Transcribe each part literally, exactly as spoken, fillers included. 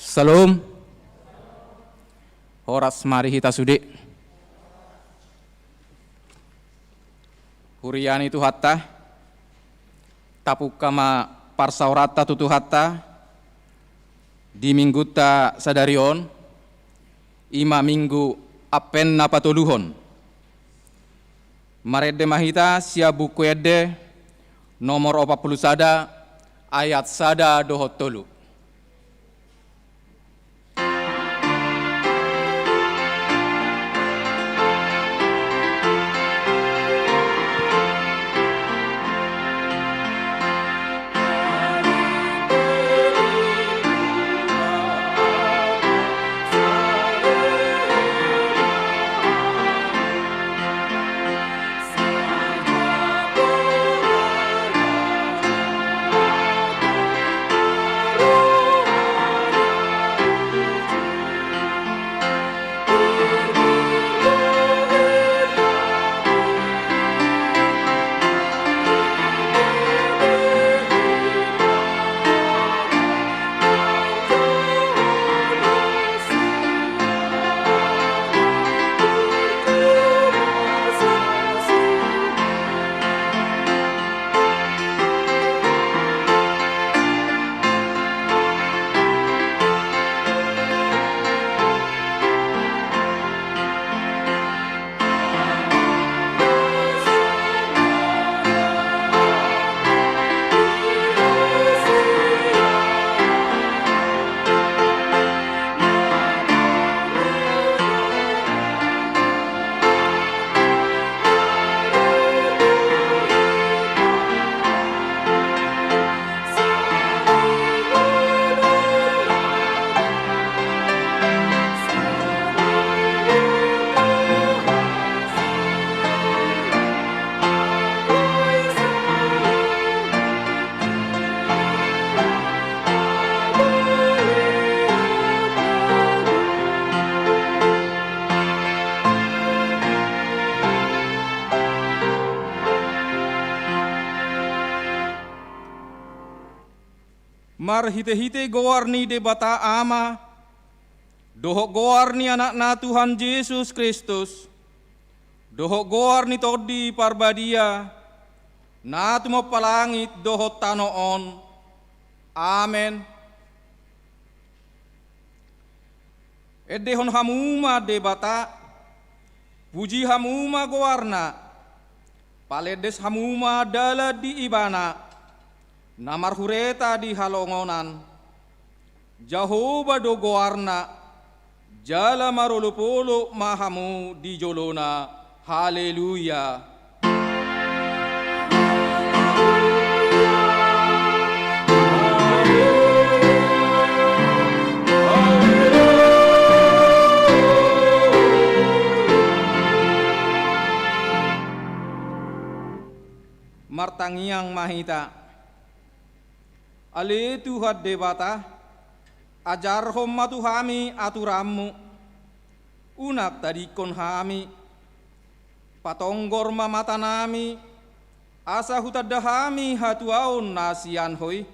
Syalom. Horas ma di hita sude. Huria ni Tuhanta, tapungka ma parsaoranta tu Tuhanta di minggunta sadari on, i ma minggu Advent na patoluhon. Marende ma hita sian Buku Ende nomor opat pulu sada, ayat sada dohot tolu. Marhitehite goar ni Debata Ama, dohot goar ni Anakna Tuhan Jesus Kristus, dohot goar ni Tondi Parbadia, na tumompa langit dohot tano on. Amen. Endehon hamu ma Debata, puji hamu ma goarna, palendes hamu ma dalan di Ibana, na marhureta di halongonan. Jahowa do goarna, jala marolopolop ma hamu di jolona. Haleluya. Martangiang ma hita. Ale Tuhan Debata, ajarhon ma tu hami aturanmu, unang tadingkon hami, patonggor ma matanami, asa hutanda hami hatuaon na sian Ho i.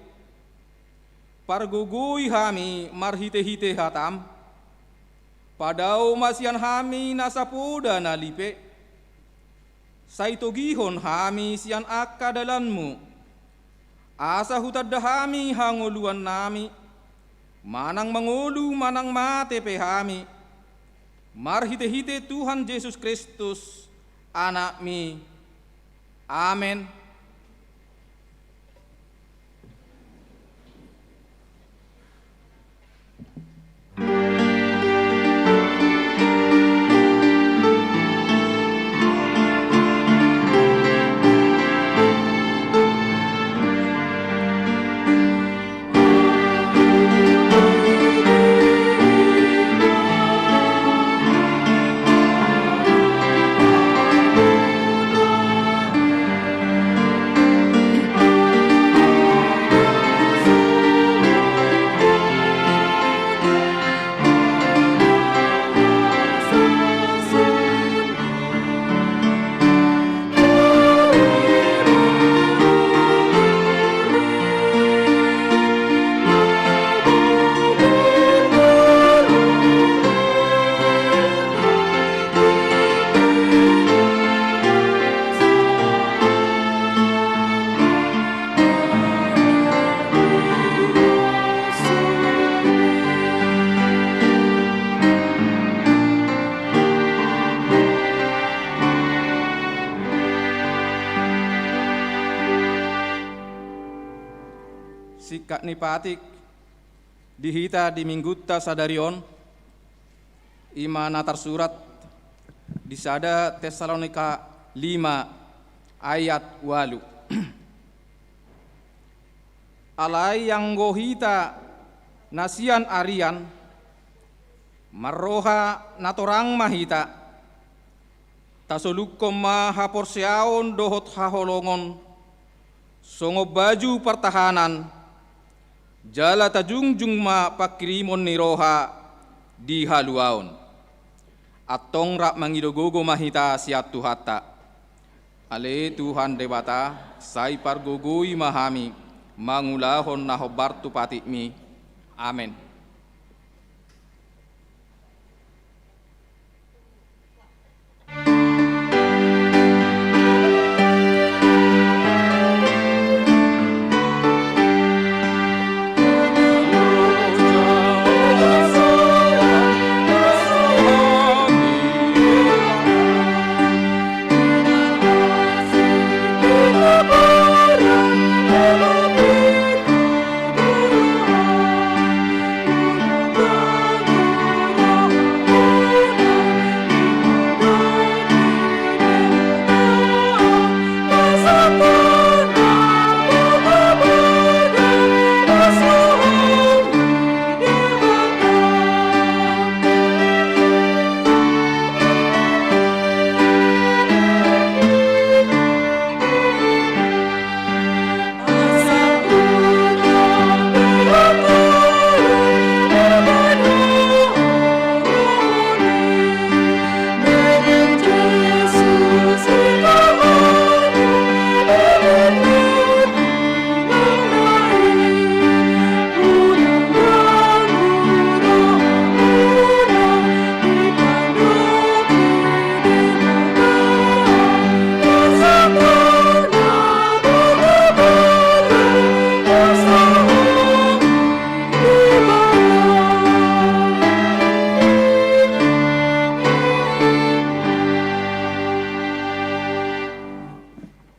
Pargogoi hami marhitehite hatam, padao ma sian hami nasa poda na lipe. Sai togihon hami sian angka dalanmu, asa hutanda hami hangoluannami, manang mangolu manang mate pe hami, marhitehite Tuhan Jesus Kristus, Anakmi. Amen. Ni patik di hita di minggunta sadari on, i ma na tarsurat di sada Tesalonika lima ayat ualu. Alai anggo hita na sian arian, marroha na torang ma hita, tasolukkon ma haporseaon dohot haholongon songon baju partahanan, jala tajungjung ma pangkirimon ni roha di haluaon. Antong rap mangido gogo ma hita sian Tuhanta. Ale Tuhan Debata, sai pargogoi ma hami mangulahon na hombar tu patikmi. Amen.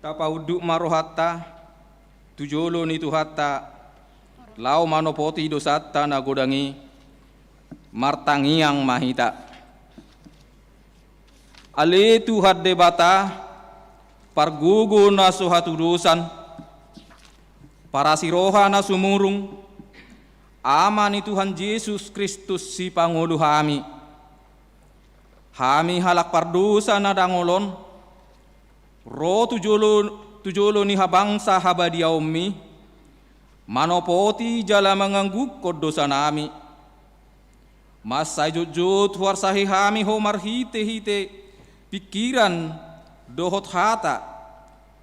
Tapaunduk ma rohanta tu jolo ni Tuhanta, laho manopoti dosanta na godang i. Martangiang ma hita. Ale Tuhan Debata, pargogo na so hatudosan, parasi roha na sumurung, Ama ni Tuhan Jesus Kristus, Sipangolu hami. Hami halak pardosa na dangol on, ro tu jolo, tu jolo ni habangsa habadiaonmi, manopoti jala manganggungkon dosanami. Mansai jotjot huarsahi hami Ho marhitehite pingkiran dohot hata,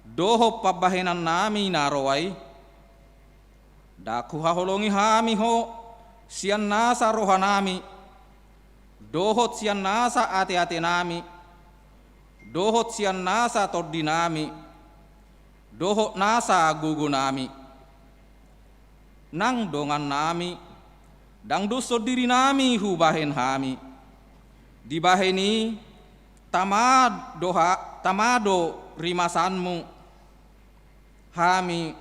dohot pambahenannami na roa i. Ndang huhaholongi hami Ho sian nasa rohanami, dohot sian nasa ateatenami, dohot sian nasa tondinami, dohot nasa gogonami. Nang dongannami, ndang doshon dirinami hubahen hami. Dibahen i, tama do ha-, tama do rimasanmu hami,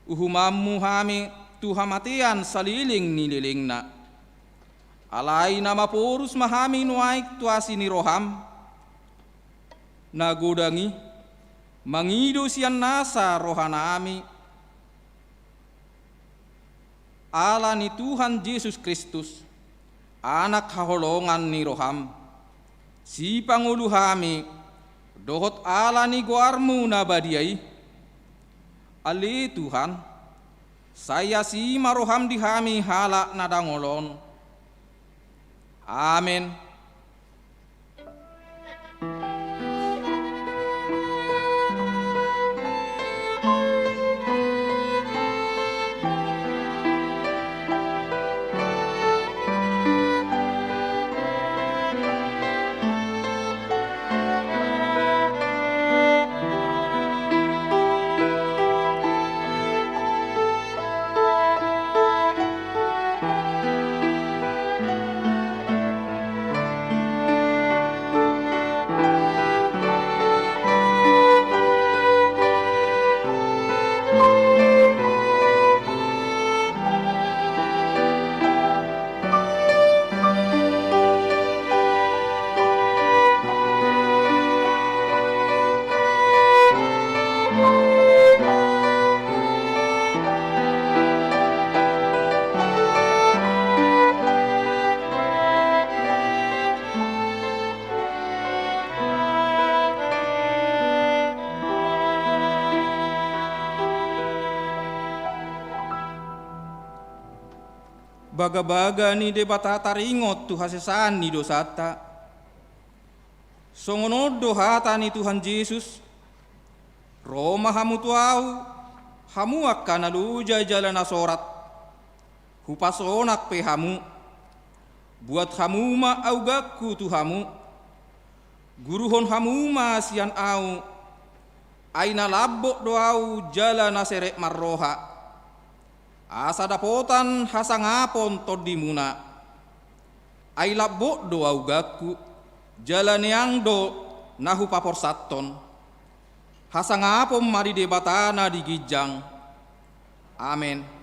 uhumanmu hami tu hamatean saleleng ni lelengna. Alai na maporus ma hami nuaeng tu asi ni roham na godang i, mangido sian nasa rohanami, ala ni Tuhan Jesus Kristus, Anak haholongan ni roham, Sipangolu hami, dohot ala ni goarmu na badia i. Ale Tuhan, sai asi ma roham di hami halak na dangol on. Amen. Bagabaga ni Debata taringot tu hasesaan ni dosanta. Songon on do hata ni Tuhan Jesus: Ro ma hamu tu Ahu, hamu angka na loja jala na sorat, Hupasonang pe hamu. Buat hamu ma augangku tu hamu. Guruhon hamu ma sian Ahu, ai na lambok do Ahu jala na serep marroha, asa dapotan hasangapon tondimuna. Ai lambok do augangku, jala neang do na hupaporsathon. Hasangapon ma di Debata na di ginjang. Amen.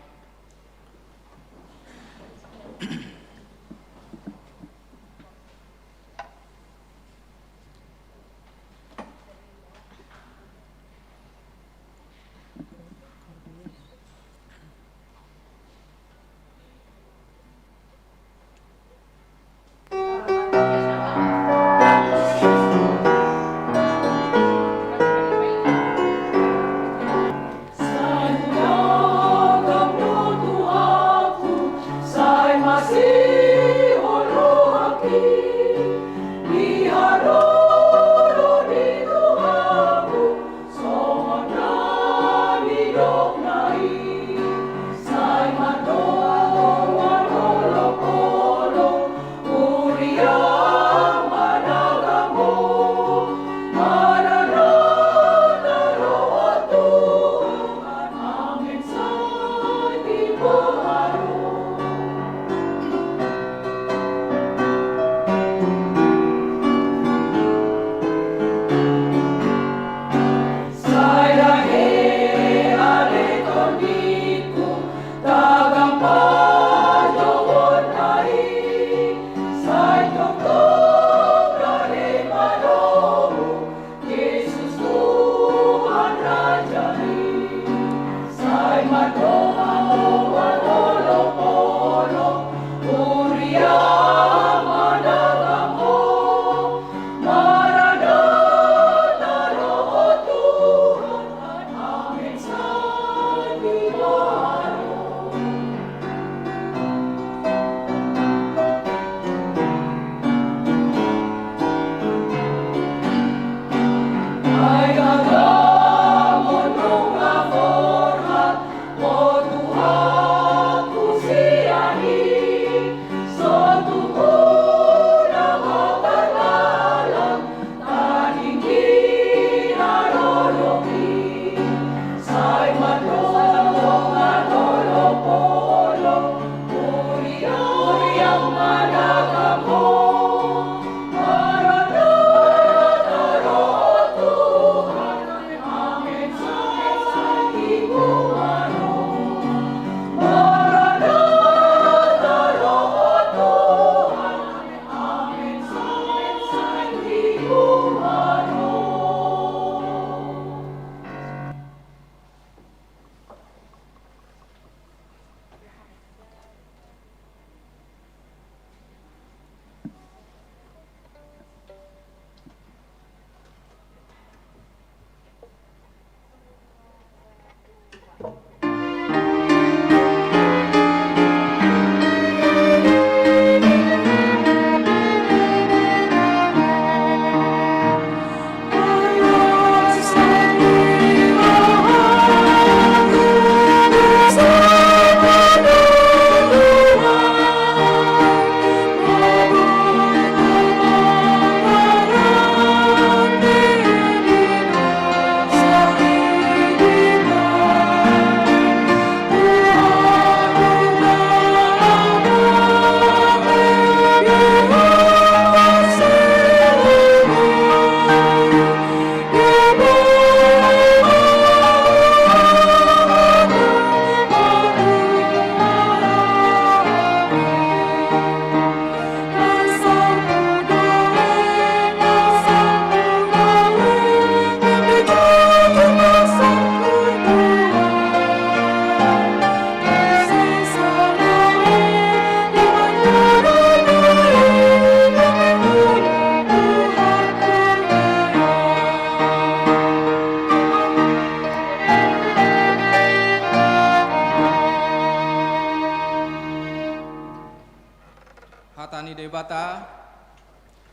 Hata ni Debata,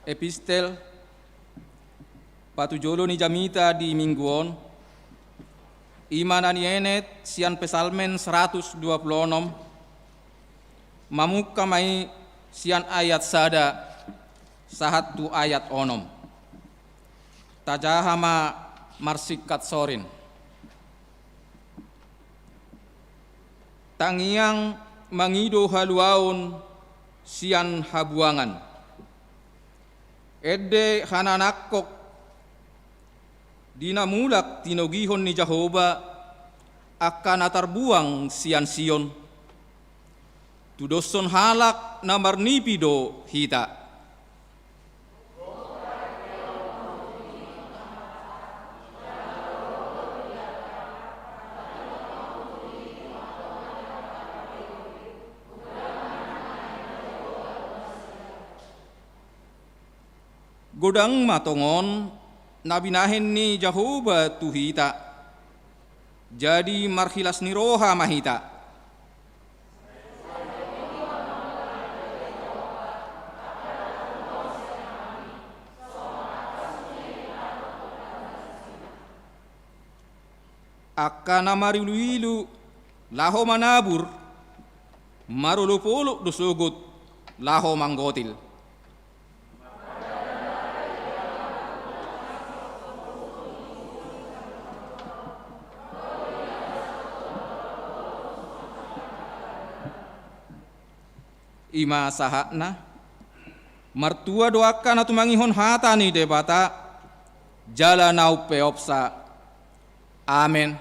epistel patujolo ni jamita di minggu on, i ma na nienet sian Psalmen seratus dua puluh onom, mamungka ma i sian ayat sada sahat tu ayat onom. Tajaha ma marsingkat sorin. Tangiang mangido haluaon sian habuangan. Ende hananangkok di na mulak tinogihon ni Jahowa angka na tarbuang sian Sion. Tudoshon halak na marnipi do hita. Godang ma tongon na binahen ni Jahowa tu hita, jadi marhilas ni roha ma hita. Angka na mariluilu laho manabur, marolopolop do sogot laho manggotil. I ma sahatna. Martua do angka na tumangihon hata ni Debata, jala na umpeopsa. Amen.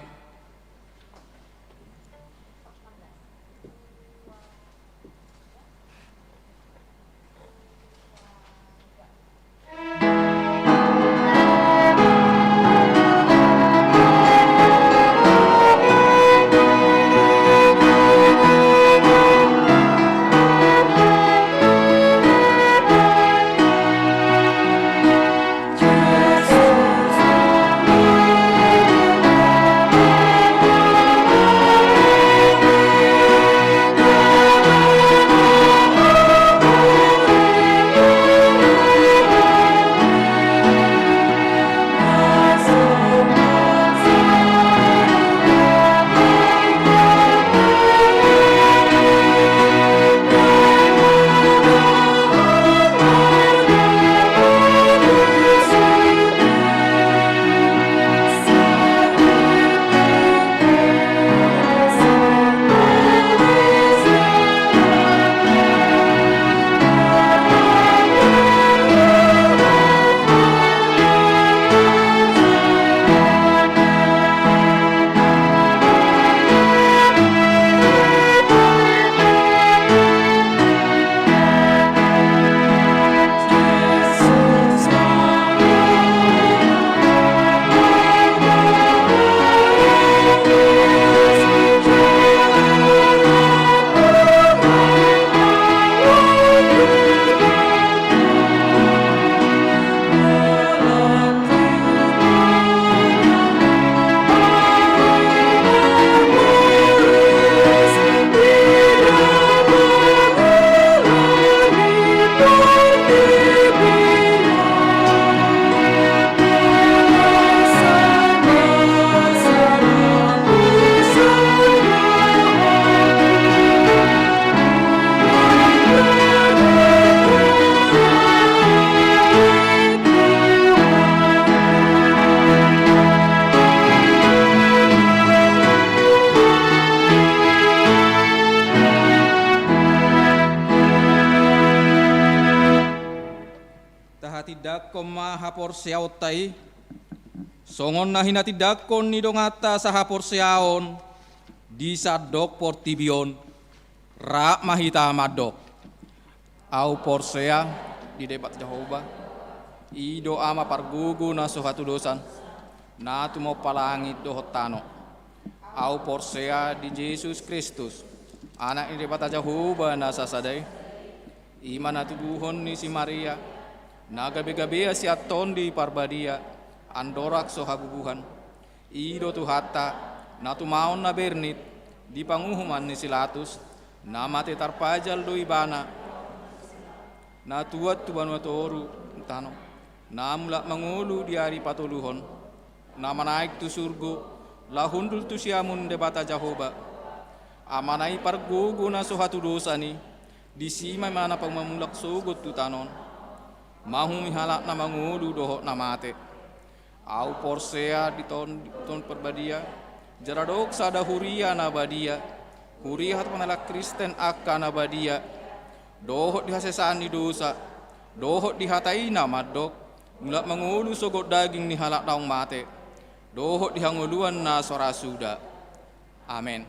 Tahatindangkon ma haporseaonta i, songon na hinatindangkon ni donganta sahaporseaon di sandok portibi on. Rap ma hita mandok. Ahu porsea di Debata Jahowa, i do Ama pargogo na so hatudosan, na tumompa langit dohot tano. Ahu porsea di Jesus Kristus, Anak ni Debata Jahowa na sasada i, i ma na tubuhon ni si Maria, na gabegabean sian Tondi Parbadia, andorang so habubuhan. I do Tuhanta, na tumaon na bernit di panguhuman ni si Latus, na mate tarpajal do Ibana. Na tuat tu banua toru tano, na mulak mangolu di ari patoluhon, na manaek tu surgo, laho hundul tu siamun Debata Jahowa. Amana i pargogo na so hatudosan i, disi ma ibana pamamulak sogot tu tano on, manguhumi halak na mangolu dohot na mate. Ahu porsea di Tondi, Tondi Parbadia, jala adong sada huria na badia, huria hatop ni halak Kristen angka na badia, dohot di hasesaan ni dosa, dohot di hata i na mandok, mulak mangolu sogot daging ni halak naung mate, dohot di hangoluan na so ra suda. Amen.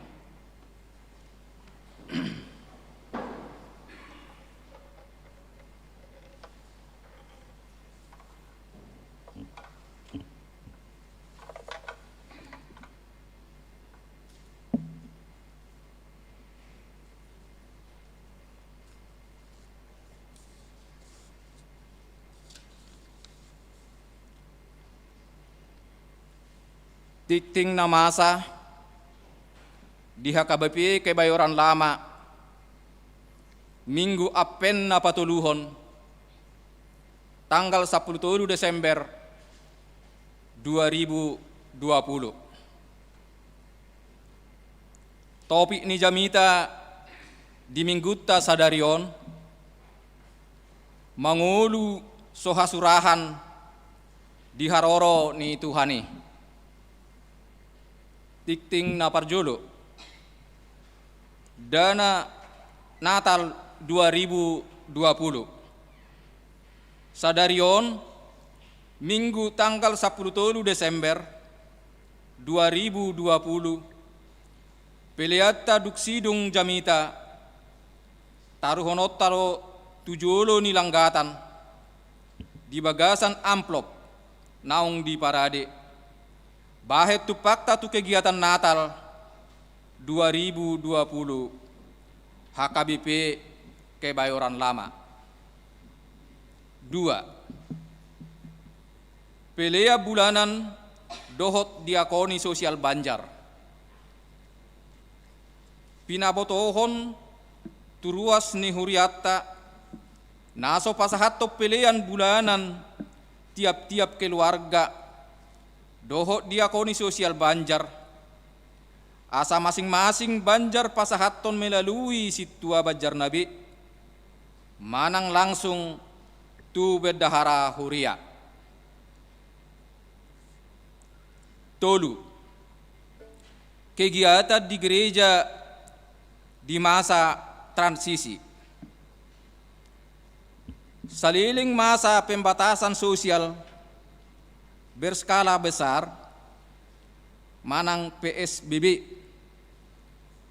Tingting na masa di H K B P Kebayoran Lama, Minggu Advent na patoluhon, tanggal sampulu tolu Desember dua ribu dua puluh. Topik ni jamita di minggunta sadari on, mangolu so hasurahan di haroro ni Tuhan i. Tingting na parjolo, dana Natal dua ribu dua puluh. Sadari on, Minggu tanggal sampulu tolu Desember dua ribu dua puluh, peleanta dung sidung jamita, taruhononta do tu jolo ni langgatan, di bagasan amplop naung diparade, bahen tumpakta tu kegiatan Natal dua ribu dua puluh H K B P Kebayoran Lama. Dua. Pelean bulanan dohot diakoni sosial Banjar. Pinabotohon tu ruas ni hurianta na so pasahathon pelean bulanan tiap-tiap keluarga dohot diakoni sosial Banjar, asa masing-masing Banjar pasahathon melalui sintua Banjarna be manang langsung tu bendahara huria. Tolu. Kegiatan di gereja di masa transisi. Saleleng masa pembatasan sosial berskala besar manang P S B B,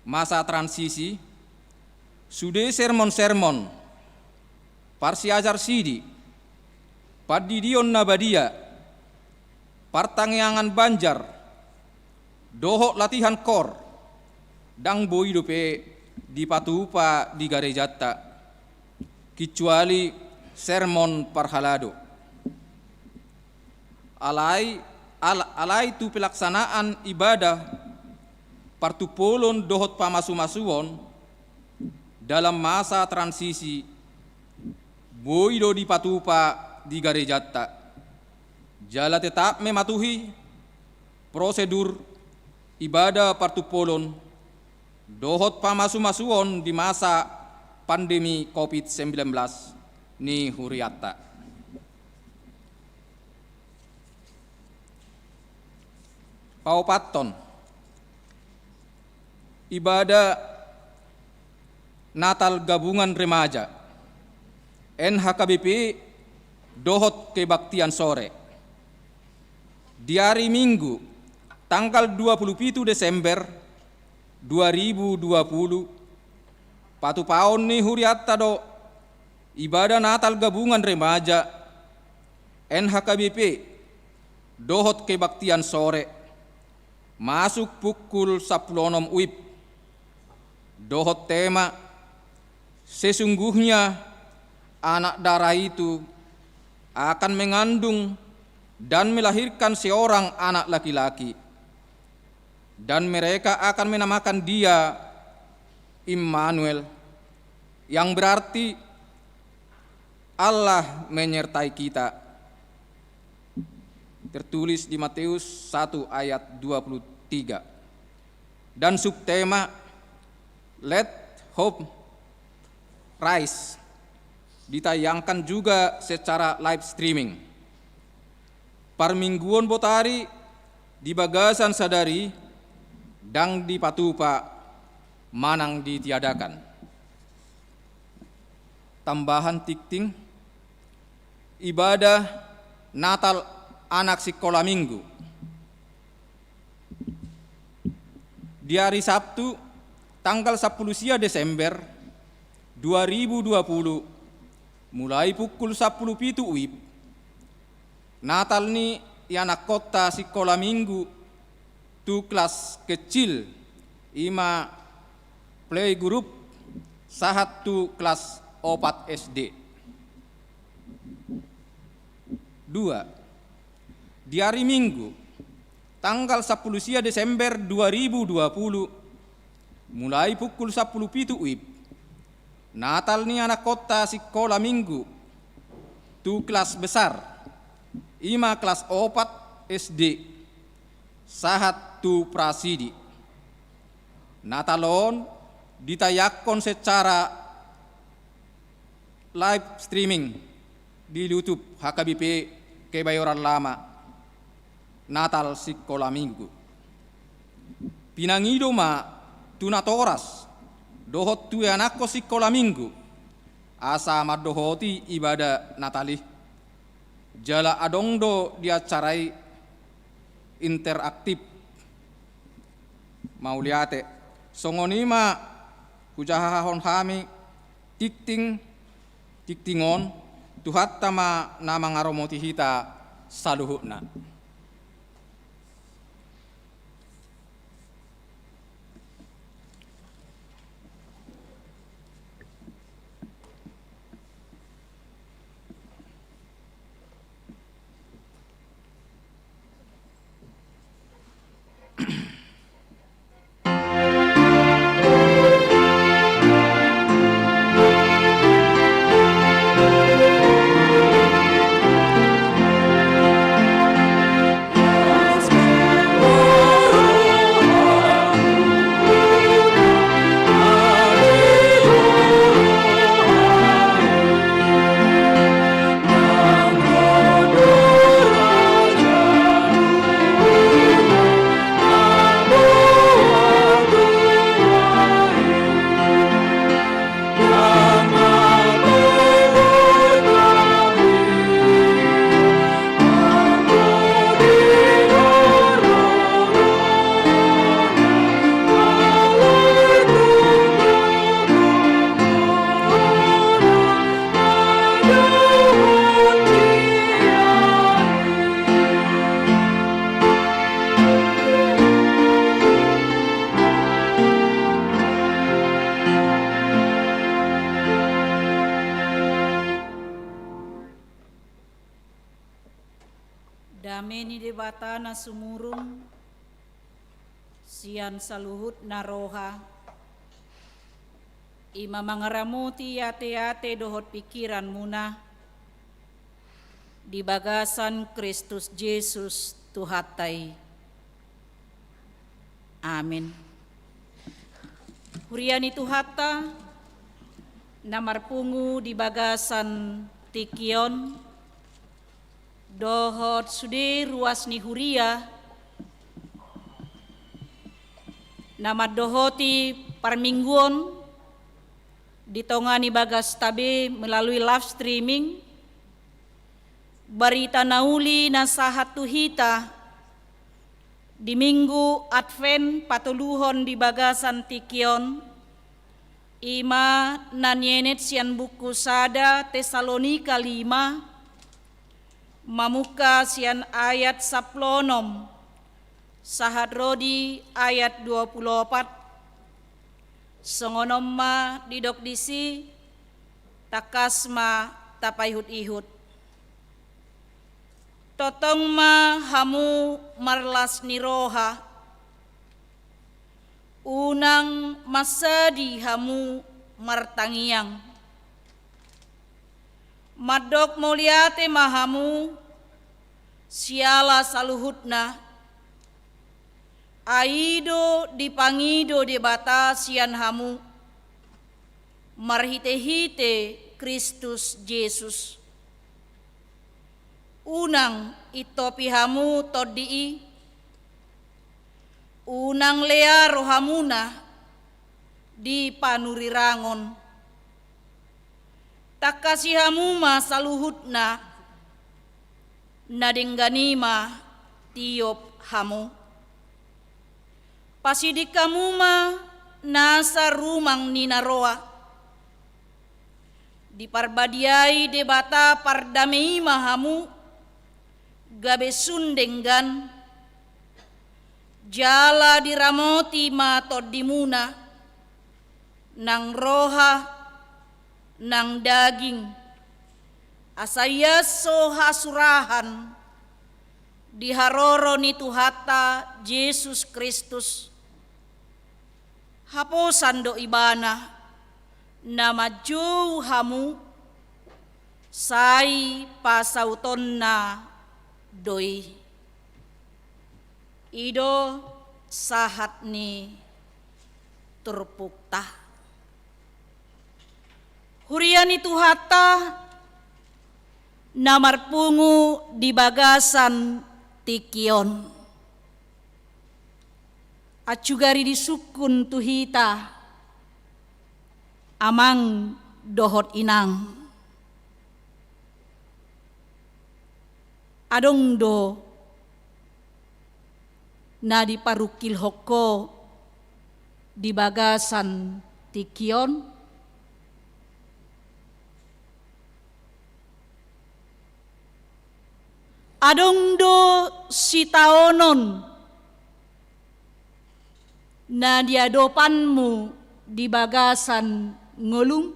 masa transisi, sude sermon-sermon, parsiajar sidi, pandidion na badia, partangiangan Banjar, dohot latihan kor, ndang boi dope dipatupa di garejanta, kecuali sermon parhalado. Alai, al-, alai tu pelaksanaan ibadah partumpolon dohot pamasumasuon dalam masa transisi, boi do dipatupa di garejanta. Jala tetap mematuhi prosedur ibadah partumpolon dohot pamasumasuon di masa pandemi covid sembilan belas ni hurianta. Paopathon, ibadah Natal Gabungan Remaja, N H K B P, dohot kebaktian sore. Di ari Minggu, tanggal dua puluh pitu Desember dua ribu dua puluh, patupaon ni hurianta do ibadah Natal Gabungan Remaja, N H K B P, dohot kebaktian sore, masuk pukul sampulu onom wib, dohot tema, sesungguhnya anak dara itu akan mengandung dan melahirkan seorang anak laki-laki, dan mereka akan menamakan dia Immanuel, yang berarti Allah menyertai kita. Tertulis di Matius satu ayat dua puluh tiga. Dan subtema, Let Hope Rise, ditayangkan juga secara live streaming. Parmingguon botari di bagasan sadari ndang dipatupa manang ditiadakan. Tambahan tingting, ibadah Natal anak sikola minggu. Di ari Sabtu, tanggal sampulu sia Desember dua ribu dua puluh, mulai pukul sampulu pitu wib, Natal ni ianakkonta sikola minggu tu kelas kecil, i ma playgroup, sahat tu kelas opat S D. Dua, di ari Minggu, tanggal sampulu sia Desember dua ribu dua puluh, mulai pukul sampulu pitu wib, Natal ni ianakkonta sikola minggu tu kelas besar, i ma kelas opat S D, sahat tu prasidi. Natal on ditayangkon secara live streaming di YouTube H K B P Kebayoran Lama, Natal sikola minggu. Pinangido ma tu natoras dohot tu ianakkon sikola minggu, asa mandohoti ibadah Natal i. Jala adong do di acara i interaktif. Mauliate. Songon i ma hujahahon hami tingting, tingting on. Tuhanta ma na mangaramoti hita saluhutna. Dame ni Debata na sumurung sian saluhutna roha, i ma mangaramoti ateate dohot pingkiranmuna di bagasan Kristus Jesus Tuhanta i. Amin. Huria ni Tuhanta na marpungu di bagasan tingki on, dohot sude ruas ni huria na mandohoti parmingguon di tonga ni bagasta be melalui live streaming, barita na uli na sahat tu hita di Minggu Advent patoluhon di bagasan tingki on, i ma na nienet sian buku sada Tesalonika lima, mamungka sian ayat sampulu onom sahat ro di ayat dua pulu opat. Songon on ma didok disi, tangkas ma tapaihut-ihut. Tongtong ma hamu marlas ni roha, unang mansadi hamu martangiang. Mandok mauliate ma hamu siala saluhutna, ai i do dipangido Debata sian hamu marhitehite Kristus Jesus. Unang intopi hamu tondi i, unang lea rohamuna di panurirangon. Tangkasi hamu ma saluhutna, na denggan i ma tiop hamu. Pasiding hamu ma nasa rumang ni na roa. Diparbadiai Debata pardame i ma hamu, gabe sun denggan, jala diramoti ma tondimuna, nang roha, nang daging, asa ias so hasurahan di haroro ni Tuhanta Jesus Kristus. Haposan do Ibana na manjou hamu, sai pasautonna do i. I do sahat ni turpukta. Huria ni Tuhanta na marpungu di bagasan tingki on. Acu gari disungkun tu hita, amang dohot inang. Adong do na diparungkilhon ho di bagasan tingki on? Adong do sitaonon na niadopanmu di bagasan ngolum?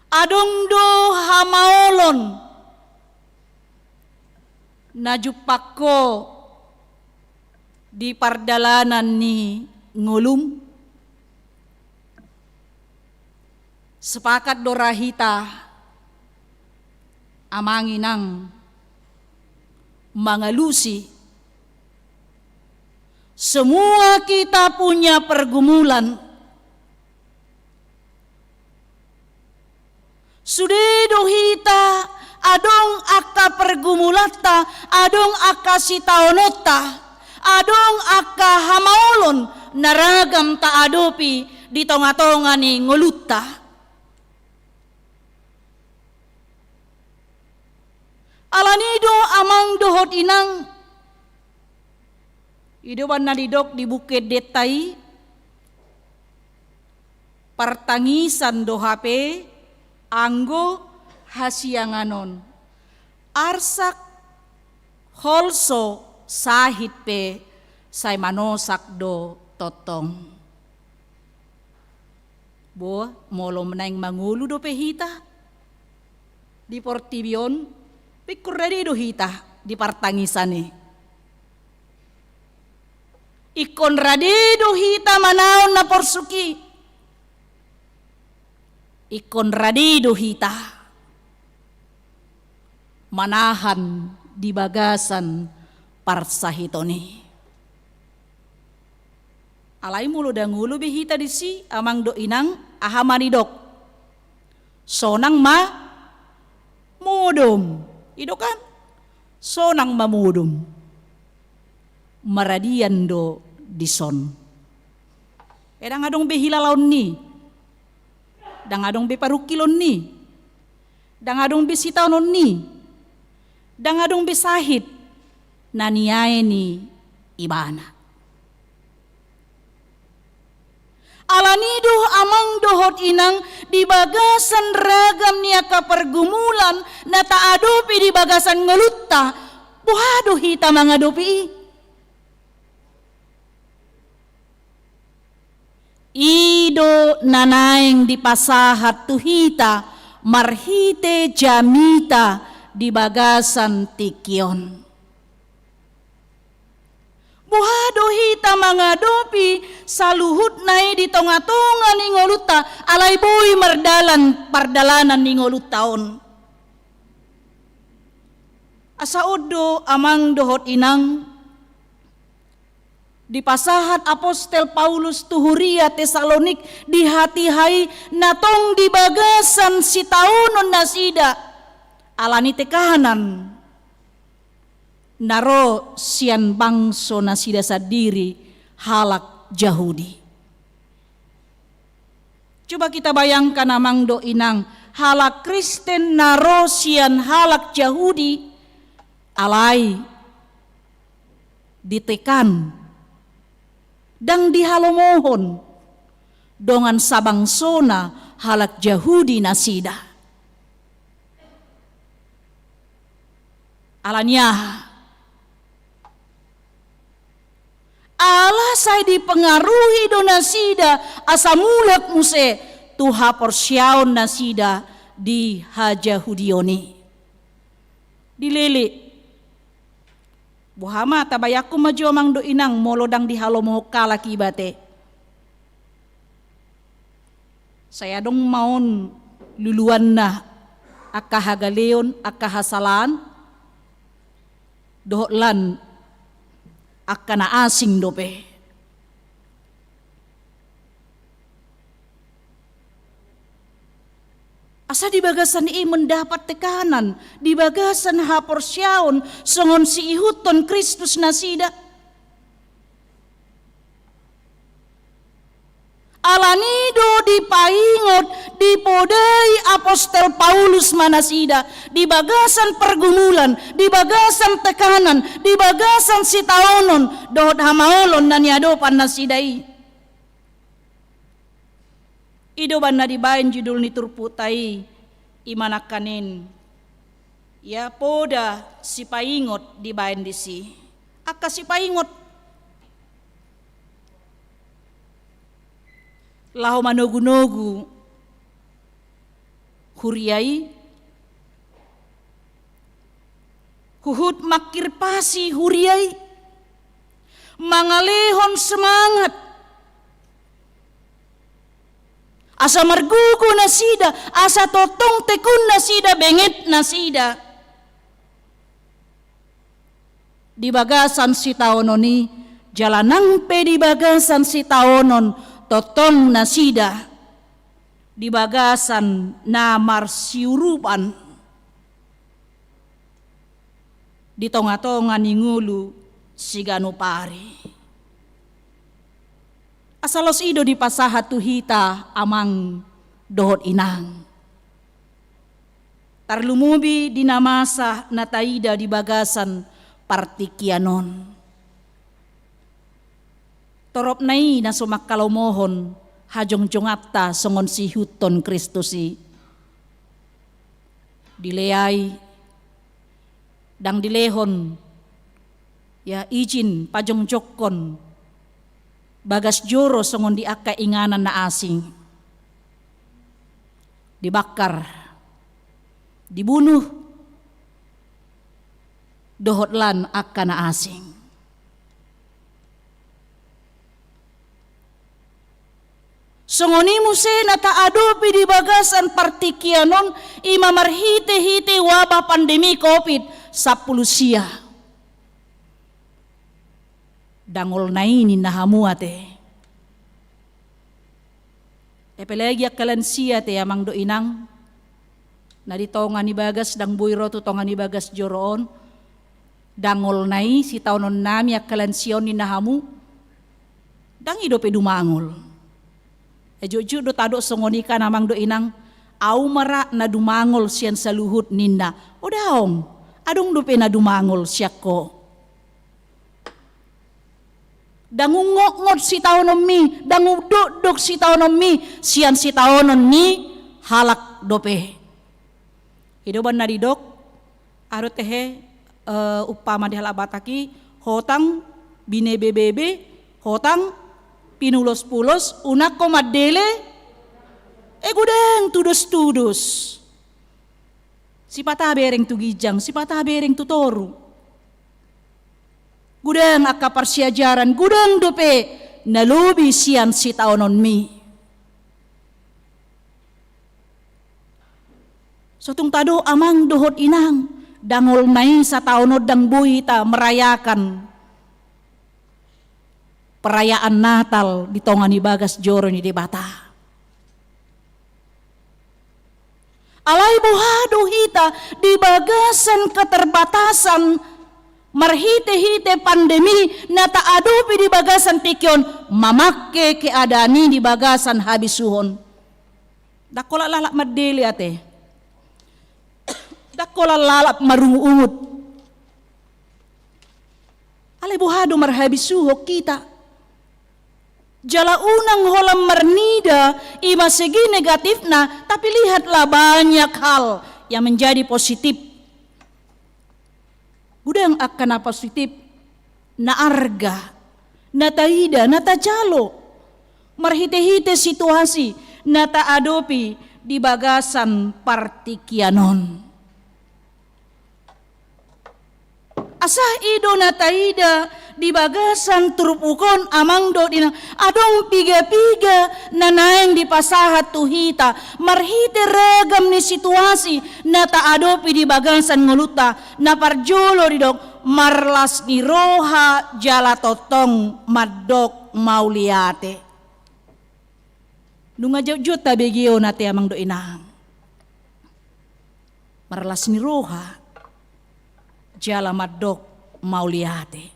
Adong do hamaolon na jumpang ho di pardalanan ni ngolum? Sepakat do ra hita, amang inang, mangalusi. Semua kita punya pergumulan. Sude do hita adong angka pergumulanta, adong angka sitaononta, adong angka hamaolon na ragam taadopi di tongatonga ni ngolunta. Alani do, amang dohot inang, i do umbahen na didok di Buku Endenta i, partangisan do hape anggo hasiangan on. Arsak, holso, sahit pe sai manosak do tongtong. Bo, molo naeng mangolu dope hita di portibi on, pe ingkon rade do hita di partangisan i. Ingkon rade do hita manaon na porsuk i. Ingkon rade do hita manahan di bagasan parsahiton i. Alai molo ndang olo be hita disi, amang dohot inang, aha ma didok? Sonang ma modom. I do kan? Sonang ma modom. Maradian do dison. E, ndang adong be hilalaon ni. Ndang adong be parungkilon ni. Ndang adong be sitaonon ni. Ndang adong be sahit na niae ni ibana. Alani do, amang dohot inang, di bagasan ragam ni angka pergumulan na taadopi di bagasan ngolunta, boha do hita mangadopi i? I do na naeng dipasahat tu hita marhite jamita di bagasan tingki on. Boha do hita mangadopi saluhutna i di tonga-tonga ni ngolunta, alai boi mardalan pardalanan ni ngolunta on. Asa on do amang dohot inang, dipasahat apostel Paulus tu huria Tesalonik, di hatiha i na tong di bagasan sitaonon nasida, ala ni tekanan na ro sian bangso nasida sandiri, halak Jahudi. Coba kita bayangkan amang dohot inang, halak Kristen na ro sian halak Jahudi, alai ditekan, ndang dihalomohon dongan sabangsona halak Jahudi nasida. Ala ni aha? Ala sai dipengaruhi do nasida asa mulak muse tu haporseaon nasida di hajahudion i. Dilele. Boha ma, tabayangkon ma jo amang dohot inang, molo ndang dihalomohon halak iba te. Sai adong ma on luluanna angka hagaleon, angka hasalaan, dohot lan angka na asing dope. Asa di bagasan i mendapat tekanan, di bagasan haporseaon songon siihuthon Kristus nasida. Ala ni do dipaingot, dipodai apostel Paulus ma nasida, di bagasan pergumulan, di bagasan tekanan, di bagasan sitaonon, dohot hamaolon na niadopan nasida i. I do umbahen na dibaen judul ni turpukta i, i ma nangkaning, ia poda sipaingot dibaen disi. Angka sipaingot laho manogunogu huria i, huhut mangkirpasi huria i, mangalehon semangat, asa margogo nasida, asa tongtong tekun nasida, benget nasida di bagasan sitaonon i, jala nang pe di bagasan sitaonon tongtong nasida di bagasan na marsiurupan di tongatonga ni ngolu siganup ari. Asa laos i do dipasahat tu hita amang dohot inang. Tarlumobi di na masa na taida di bagasan partingkian on. Toropna i na so manghalomohon hajongjonganta songon siihuthon Kristus i. Dileai, ndang dilehon, ia, izin pajongjongkon bagas joro songon di angka inganan na asing. Dibakar, dibunuh, dohot lan angka na asing. Songon i muse na taadopi di bagasan partingkian on, i ma marhitehite wabah pandemi covid sampulu sia. Dangolna i ninna hamu ate. Apalagi angka lansia te, amang dohot inang, na di tonga ni bagas, ndang boi ro tu tonga ni bagas joro on. Dangolna i sitaononnami angka lansia on ninna hamu, ndang i dope dumangol. Ai jotjot do tadok songon i kan, amang dohot inang, au ma ra na dumangol sian saluhut ninna. O daong, adong dope na dumangol sian ho. Ndang ungotngot sitaononmi, ndang undokdok sitaononmi sian sitaonon ni halak dope. I do umbahen na didok, aha do tehe, eh, umpama di halak Batak i, hotang binebebebe, hotang pinulospulos, unang ho mandele, eh, godang tudostudos. Sipata bereng tu ginjang, sipata bereng tu toru. Godang angka parsiajaran, godang dope na lobi sian sitaononmi. Sotung tadok amang dohot inang, dang olo na i sataon on dang boi hita merayakan perayaan Natal di tonga ni bagas joro ni Debata. Alai boha do hita di bagasan keterbatasan marhite-hite pandemi na taadopi di bagasan tingki on mamangke keadaan i di bagasan habisuhon. Dang holan lalap mandele ate. Dang holan lalap marungut-ungut. Alai boha do marhabisuhon hita. Jala unang holan marnida i ma segi negatifna, tapi lihatlah banyak hal yang menjadi positif. Godang angka na positif, na arga, na taida, na tajalo. Marhite-hite situasi na taadopi di bagasan partingkian on. Asa i do na taida di bagasan turpuk on amang dohot inang, adong piga-piga na naeng dipasahat tu hita marhite ragam ni situasi na taadopi di bagasan ngolunta. Na parjolo didok marlas ni roha jala tongtong mandok mauliate. Nunga jotjot tabege on ate amang dohot inang. Marlas ni roha jala mandok mauliate.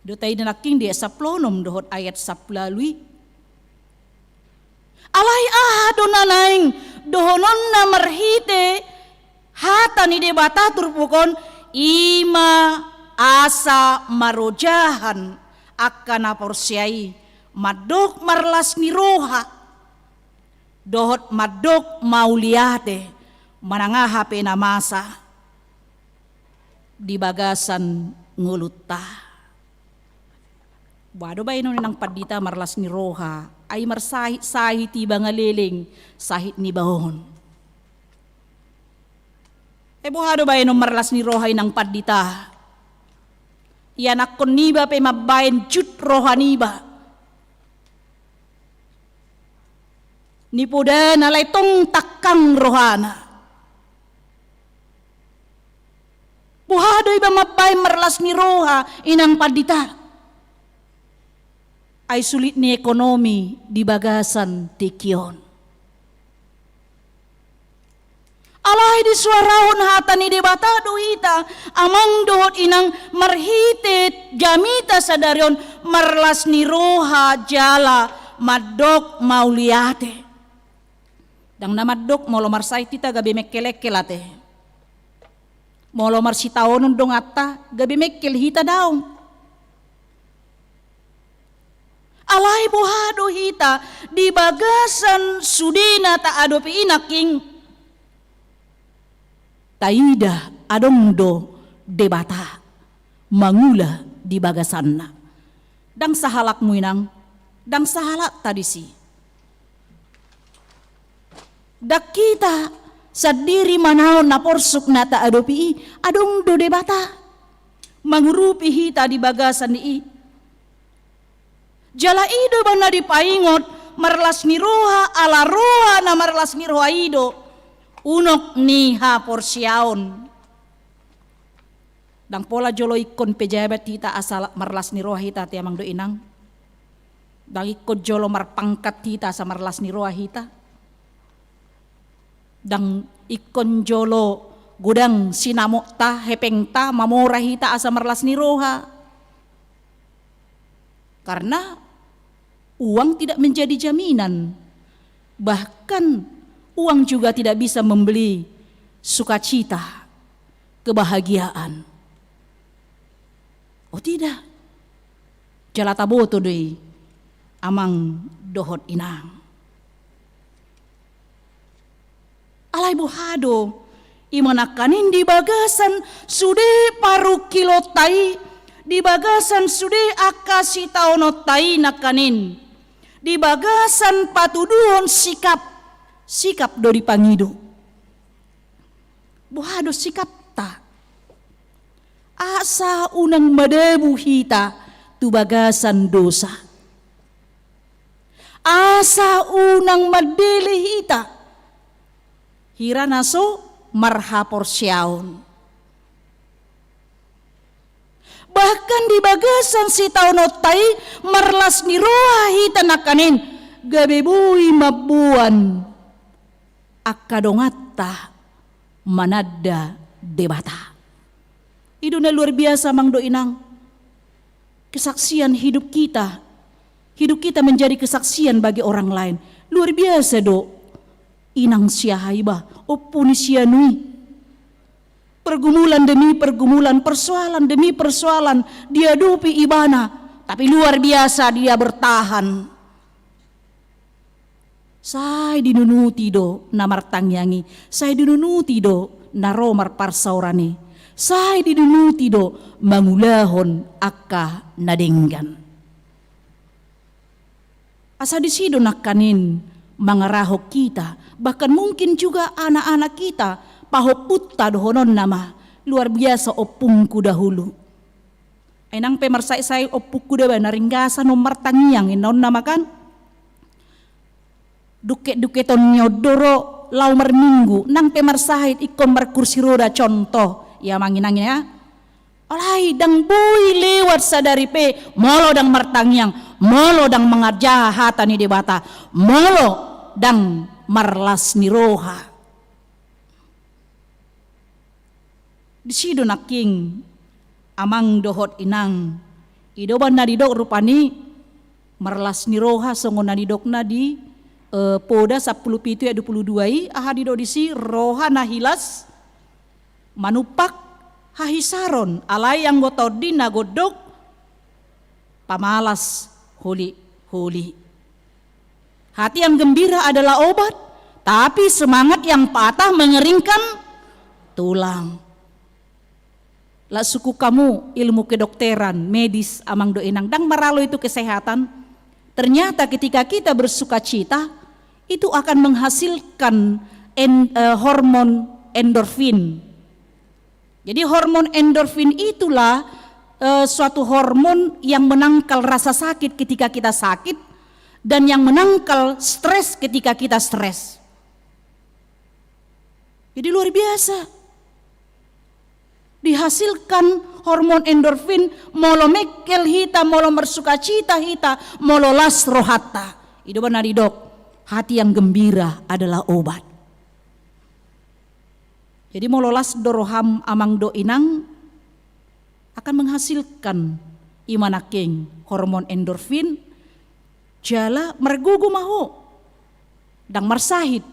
Do taida nangkin di ayat sampulu onom dohot ayat sampulu ualu i. Alai aha do na naeng dohononna marhite hata ni Debata turpuk on, i ma asa marojahan angka na porsea i mandok marlas ni roha dohot mandok mauliate manang aha pe na masa di bagasan ngolunta. Boha do baenon inang pandita marlas ni roha, ai marsahit-sahit iba nga leleng sahit niba on. Ai boha do baenon marlas ni roha inang pandita? Ianakhon niba pe mambaen jut roha niba. Nipodana alai tong tangkang rohana. Boha do iba mambaen marlas ni roha inang pandita? Ai sulit ni ekonomi di bagasan tingki on. Alai disuarahon hata ni Debata do hita amang dohot inang marhite jamita sadari on marlas ni roha jala mandok mauliate. Dang na mandok molo marsahit hita gabe mengkelengkel ate. Molo marsitaonon donganta gabe mengkel hita daong. Alai boha do hita di bagasan sude na taadopi i nangkin? Taida adong do Debata mangula di bagasanna. Dang sahalakmu inang, dang sahalakta disi. Dang hita sandiri manaon na porsuk na taadopi i, adong do Debata mangurupi hita di bagasan ni i. Jala i do ba na dipaingot marlas ni roha, ala roha na marlas ni roha i do unok ni haporseaon. Dang pola jolo ingkon pejabat hita asa marlas ni roha hita ate amang dohot inang. Dang ingkon jolo marpangkat hita asa marlas ni roha hita. Dang ingkon jolo godang sinamotna, hepengna mamora hita asa marlas ni roha. Karena uang tidak menjadi jaminan. Bahkan uang juga tidak bisa membeli sukacita, kebahagiaan. Oh tidak. Jala taboto do i amang dohot inang. Alai boha do? I ma nangkaning di bagasan sude parungkilonta i, di bagasan sude angka sitaononta i nangkaning, di bagasan patuduhon sikap, sikap do dipangido. Boha do sikapta? Asa unang madabu hita tu bagasan dosa. Asa unang mandele hita. Hira na so marhaporseaon. Bahkan di bagasan sitaononta i marlas ni roha hita nangkaning gabe boi mamboan angka donganta mananda Debata. I do na luar biasa amang dohot inang. Kesaksian hidup kita. Hidup kita menjadi kesaksian bagi orang lain. Luar biasa do. Inang si aha iba, ompu ni si anu i. Pergumulan demi pergumulan, persoalan demi persoalan diadopi ibana. Tapi luar biasa dia bertahan. Sai dinunuti do na martangiang i, sai dinunuti do na ro marparsaoran i, sai dinunuti do mangulahon angka na denggan. Asa disi do nangkaning mangarahon hita, bahkan mungkin juga anak-anak kita, pahompunta dohononna ma, luar biasa ompungku dahulu. Ai nang pe marsahit-sahit ompungku da ba na ringgasan on martangiang, inna on nama kan. Dungket-dungketon ni on do ro laho marminggu, nang pe marsahit ingkon markursi roda contoh. Ia amang inang ya. Alai ndang boi lewat sadari pe molo ndang martangiang, molo ndang manjaha hata ni Debata, molo ndang marlas ni roha. Disi do nangkin amang dohot inang. I do ba na didok rupani marlas ni roha songon na didokna di, eh, Poda sampulu pitu ayat dua pulu dua i, aha didok disi, roha na hilas manumpak hahisaron, alai anggo tondi na gondok pamalas holi-holi. Hati yang gembira adalah obat, tapi semangat yang patah mengeringkan tulang. Laos sungkun hamu ilmu kedokteran, medis, amang dohot inang, ndang maralo itu kesehatan. Ternyata ketika kita bersukacita, itu akan menghasilkan en-, eh, hormon endorfin. Jadi hormon endorfin itulah, eh, suatu hormon yang menangkal rasa sakit ketika kita sakit dan yang menangkal stres ketika kita stres. Jadi luar biasa. Dihasilkan hormon endorfin, molo mengkel hita, molo marsukacita hita, molo las rohanta. I do ba na didok, hati yang gembira adalah obat. Jadi molo las do roham amang dohot inang, akan menghasilkan i ma nangkin hormon endorfin, jala margogo ma ho. Ndang marsahit.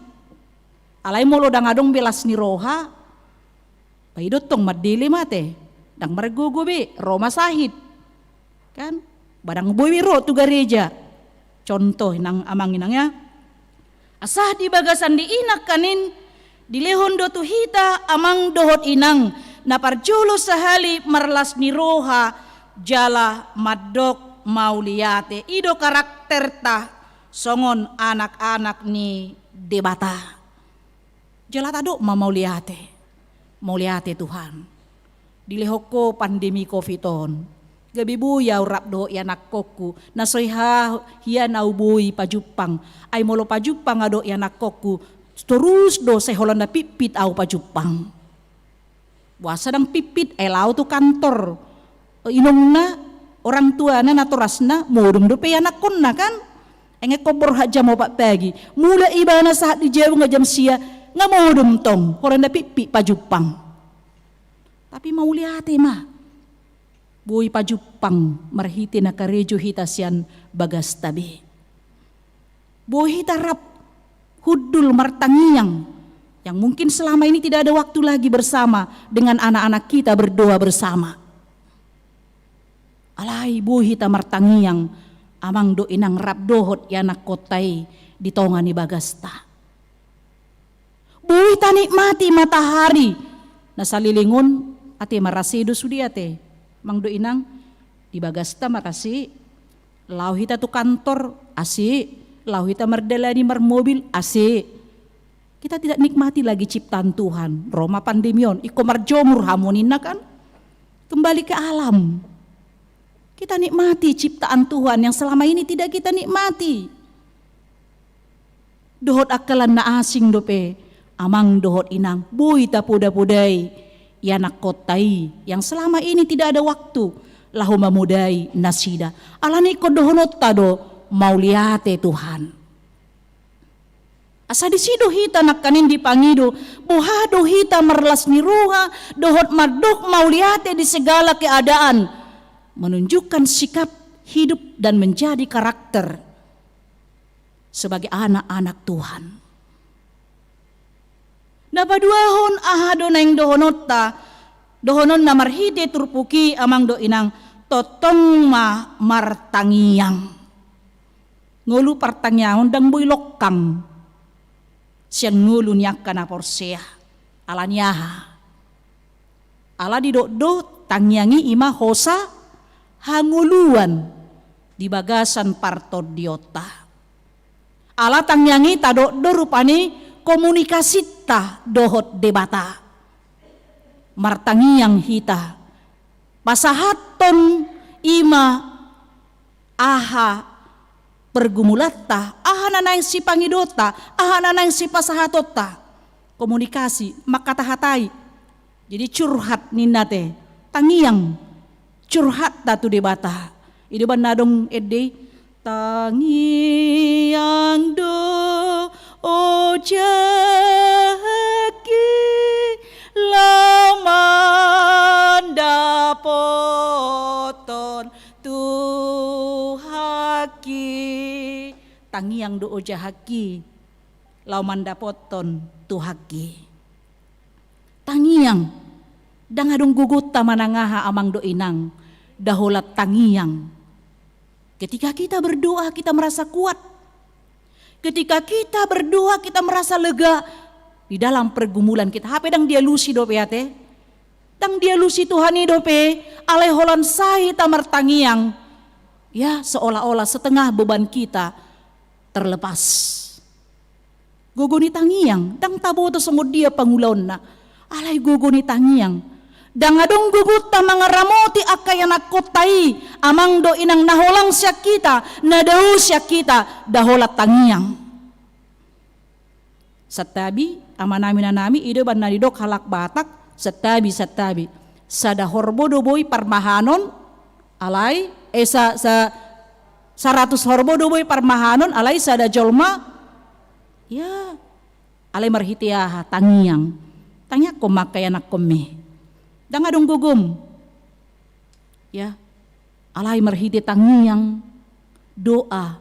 Alai molo ndang adong be las ni roha, ba i do tong mandele ma ate. Ndang margogo be, ro ma sahit. Kan? Ba ndang boi be ro tu gareja. Contoh inang amang inang ya. Asa di bagasan di i nangkaning dilehon do tu hita amang dohot inang, na parjolo sahali marlas ni roha jala mandok mauliate. I do karakterta songon anak-anak ni Debata. Jala tadok ma mauliate. Mauliate Tuhan. Dilehon Ho pandemi covid on, gabe boi ahu rap dohot ianakhonhu, na so hea hian ahu boi pajumpang. Ai molo pajumpang ahu dohot ianakhonhu, torus do sai holan na pitpit ahu pajumpang. Boasa ndang pitpit, ai laho tu kantor inongna, orang tuana, natorasna, modom dope ianakhonna kan. Ai ingkon borhat jam opat pagi, mulak ibana sahat di jabu nga jam sia, nga modom tong, holan na pitpit pajumpang. Tapi mauliate ma. Boi pajumpang marhite na karejo hita sian bagasta be. Boi hita rap hundul martangiang, yang mungkin selama ini tidak ada waktu lagi bersama dengan anak-anak kita berdoa bersama. Alai boi hita martangiang, amang dohot inang, rap dohot ianakhonta i di tonga ni bagasta. Boi tanikmati matahari na saleleng on, ate, marase do sude ate. Amang dohot inang, di bagasta marase, laho hita tu kantor, ase, laho hita mardalani marmobil, ase. Kita tidak nikmati lagi ciptaan Tuhan. Ro ma pandemi on, ingkon marjomur hamu ninna kan. Kembali ke alam. Kita nikmati ciptaan Tuhan yang selama ini tidak kita nikmati. Dohot angka lan na asing dope, amang dohot inang, boi tapoda-podai ianakkonta i yang selama ini tidak ada waktu laho mamodai nasida. Alani ingkon dohononta do, mauliate Tuhan. Asa disi do hita nangkaning dipangido, boha do hita marlas ni roha, dohot mandok mauliate di segala keadaan, menunjukkan sikap hidup dan menjadi karakter sebagai anak-anak Tuhan. Na paduahon, aha do naeng dohononta, dohononna marhite turpuk i, amang dohot inang, tongtong ma martangiang. Ngolu partangiangon ndang boi longkang sian ngolu ni angka na porsea. Alani aha? Ala didok do tangiang i ima hosa hangoluan di bagasan partondionta. Ala tangiang i tadok do rupani komunikasinta dohot Debata. Martangiang hita, pasahathon ima aha pergumulanta, aha na naeng sipangidonta, aha na naeng sipasahatonta. Komunikasi, mangkatahatai. Jadi curhat ninna te, tangiang, curhatta tu Debata. I do umbahen na adong ende i, tangiang do ojahki laho mandapothon Tuhanki. Tangiang do ojahki laho mandapothon Tuhanki. Tangiang. Ndang adong gogonta manang aha, amang dohot inang, nda holan tangiang. Ketika kita berdoa, kita merasa kuat. Ketika kita berdoa, kita merasa lega di dalam pergumulan kita. Hape ndang dialusi dope ate. Ndang dialusi Tuhan i dope, alai holan sai hita martangiang. Ya, seolah-olah setengah beban kita terlepas. Gogo ni tangiang, ndang taboto songon dia pangulaonna. Alai gogo ni tangiang. Ndang adong gogonta mangaramoti angka ianakkonta i, amang dohot inang, na holang sian hita, na dao sian hita, nda holan tangiang. Santabi, amanami, inanami, i do umbahen na didok halak Batak, santabi, santabi. Sada horbo do boi parmahanon, alai, eh, sa, sa, saratus horbo do boi parmahanon, alai sada jolma, ya, alai marhite aha, tangiang. Tangiangkon ma angka ianakkonmi. Ndang adong gogom. Ya, alai marhite tangiang, doa,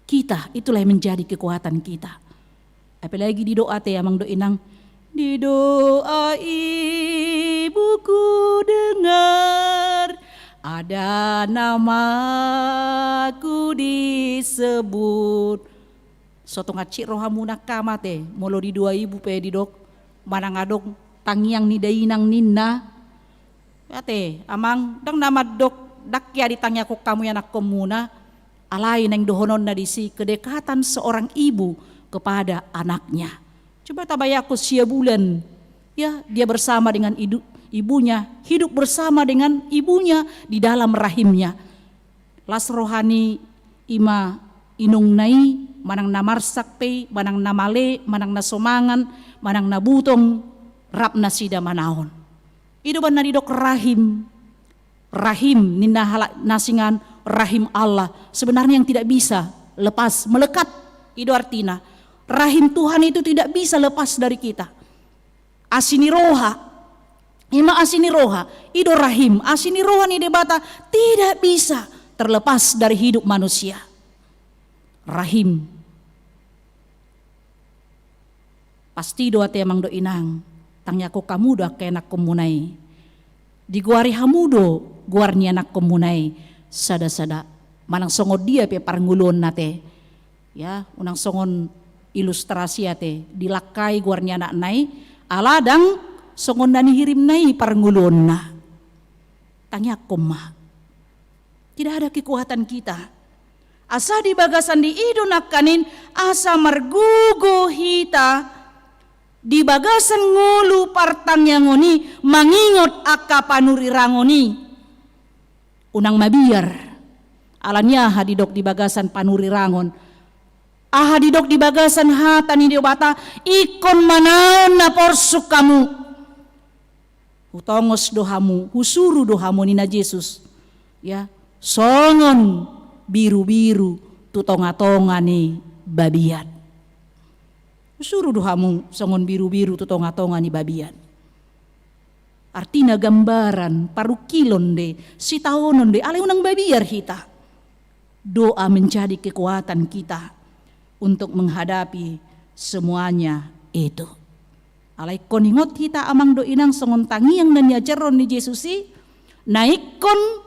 kita, itulah yang menjadi kekuatan kita. Apalagi di doa te, amang dohot inang, di doa ibuku dengar, ada namaku disebut. So tung hansit rohamuna angka, ate, molo di doa ibu pe didok, manang adong tangiang ni dainang ninna. Ate, amang, ndang na mandok, ndang hea ditangiangkon hamu ianakkonmuna, alai naeng dohononna disi kedekatan seorang ibu kepada anaknya. Coba tabayangkon sia bulan, ya, dia bersama dengan idu-, ibunya, hidup bersama dengan ibunya di dalam rahimnya. Las roha ni ima inongna i, manang na marsak pe i, manang na male, manang na so mangan, manang na butong, rap nasida manaon. I do umbahen na didok rahim. Rahim, ninna halak na singan, rahim Allah. Sebenarnya yang tidak bisa lepas, melekat. I do artina. Rahim Tuhan itu tidak bisa lepas dari kita. Asi ni roha. Ima asi ni roha. I do rahim. Asi ni roha ni Debata tidak bisa terlepas dari hidup manusia. Rahim. Pasti do, ate, amang dohot inang, tangiangkon hamu do angka ianakkonmuna i. Digoari hamu do goar ni ianakkonmuna i sada-sada. Manang songon dia pe parngoluonna, ate. Ya, unang songon ilustrasi, ate, dilangkai goar ni anakna i, ala ndang songon na nihirimna i parngoluonna. Tangiangkon ma. Tidak ada kekuatan kita. Asa di bagasan di i do nangkaning asa margogo hita Di bagasan ngolu partangiangon i mangingot angka panurirangon i. Unang mabiar. Alani aha didok di bagasan panurirangon? Aha didok di bagasan hata ni Debata? Ingkon manaon na porsuk hamu. Hutongos do hamu, husuru do hamu ninna Jesus. Ya, songon birubiru tu tongatonga ni babiat. Husuru do hamu songon birubiru tu tongatonga ni babiat. Artina gambaran, parungkilon do i, sitaonon do i, alai unang babiar hita. Doa menjadi kekuatan kita untuk menghadapi semuanya itu. Alai ingkon ingot hita amang dohot inang songon tangiang na niajarhon ni Jesus i, na ingkon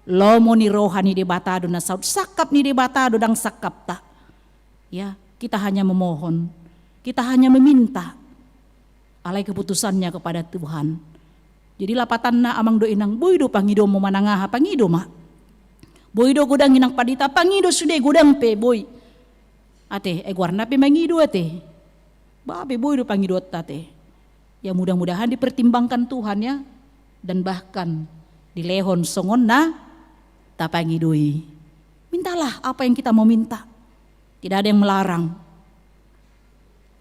lomo ni roha ni Debata do na saut, sangkap ni Debata do, ndang sangkapta. Ya, kita hanya memohon, kita hanya meminta. Alai keputusannya kepada Tuhan. Jadi lapatanna amang dohot inang, boi do pangidomu manang aha, pangido ma. Boi do godang inang pandita, pangido sude, godang pe boi. Ate, eh, goarna pe mangido ate. Ba pe boi do pangidoanta ate. Ya, mudah-mudahan dipertimbangkan Tuhan ya, dan bahkan dilehon songon na tapangido i. Mintalah apa yang kita mau minta. Tidak ada yang melarang.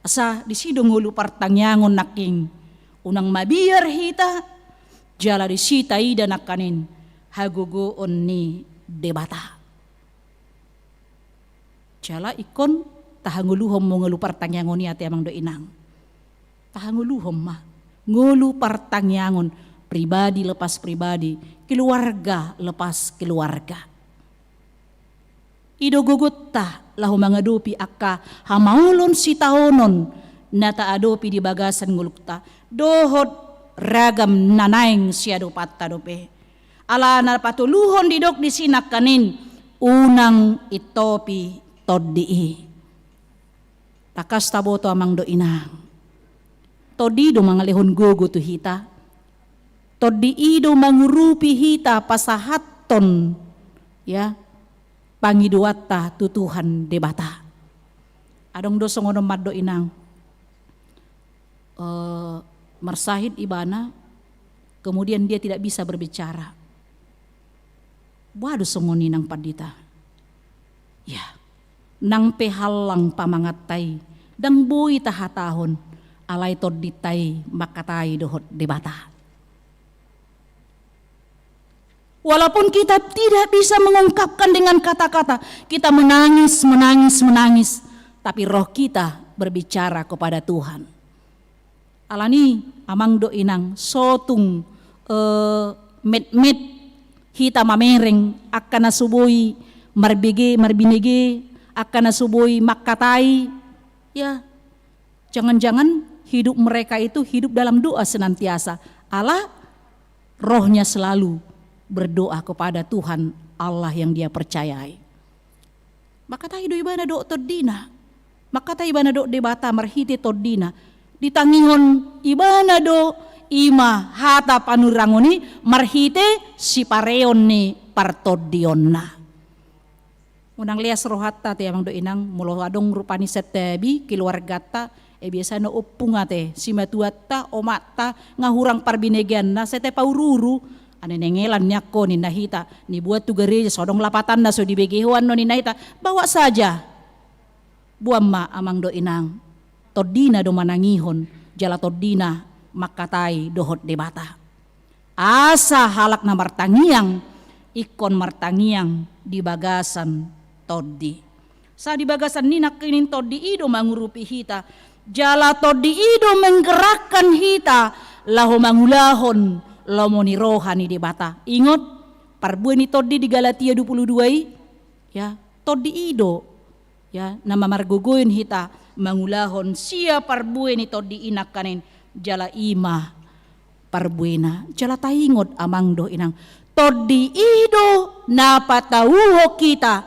Asa disi do ngolu partangiangon nangkin. Unang mabiar hita, jala disi taida nangkanin hagogoon ni Debata. Jala ingkon tahangoluhon ma ngolu partangiangon i ate amang dohot inang. Tahangoluhon ma ngolu partangiangon, pribadi lepas pribadi, keluarga lepas keluarga. I do gogonta laho mangadopi angka hamaolon sitaonon na taadopi di bagasan ngolunta, dohot ragam na naeng siadopanta dope. Alana patoluhon didok disi nangkanin, unang intopi tondi i. Tangkas taboto amang dohot inang. Tondi i do mangalehon gogo tu hita. Tondi i do mangurupi hita pasahathon, ya, pangidoanta tu Tuhan Debata. Adong do songon on amang dohot inang. Eh, marsahit ibana, kemudian dia tidak bisa berbicara. Boha do songon i nang pandita? Ya, nang pe hallang pamanganta i, ndang boi tahatahon, alai tondinta i mangkatai dohot Debata. Walaupun kita tidak bisa mengungkapkan dengan kata-kata, kita menangis, menangis, menangis, tapi roh kita berbicara kepada Tuhan. Alani amang dohot inang, so tung, eh, metmet hita mamereng angka na so boi marbege, marbinege, angka na so boi mangkatai, ya, jangan-jangan hidup mereka itu hidup dalam doa senantiasa. Ala rohnya selalu berdoa kepada Tuhan Allah yang dia percayai. Mangkatai do ibana dohot tondina. Mangkatai ibana dohot Debata marhite tondina. Ditangihon ibana do i ma hata panurirang on i marhite sipareon ni partondionna. Unang leas rohanta ate amang dohot inang, molo adong rupani santabi keluarganta, eh, biasana ompung ate, simatuanta, omakta, nga hurang parbinegeanna, sai tapaururu. Ane nengelan ni angko ninna hita, niboan tu gareja, so adong lapatanna so dibege ho annon ninna hita, bawa saja. Boan ma amang dohot inang. Tondina do manangihon, jala tondina mangkatai dohot Debata. Asa halak na martangiang, ingkon martangiang di bagasan tondi. Sa di bagasan ni nangkining tondi i do mangurupi hita, jala tondi i do menggerakkan hita laho mangulahon lomo ni roha ni Debata. Ingot, parbue ni tondi di Galatia dua puluh dua i, ya, tondi i do. Ya, na mamargogoon hita mangulahon sia parbue ni tondi i nangkaning, jala i ma parbuena. Jala taingot amang dohot inang, tondi i do na patauhon hita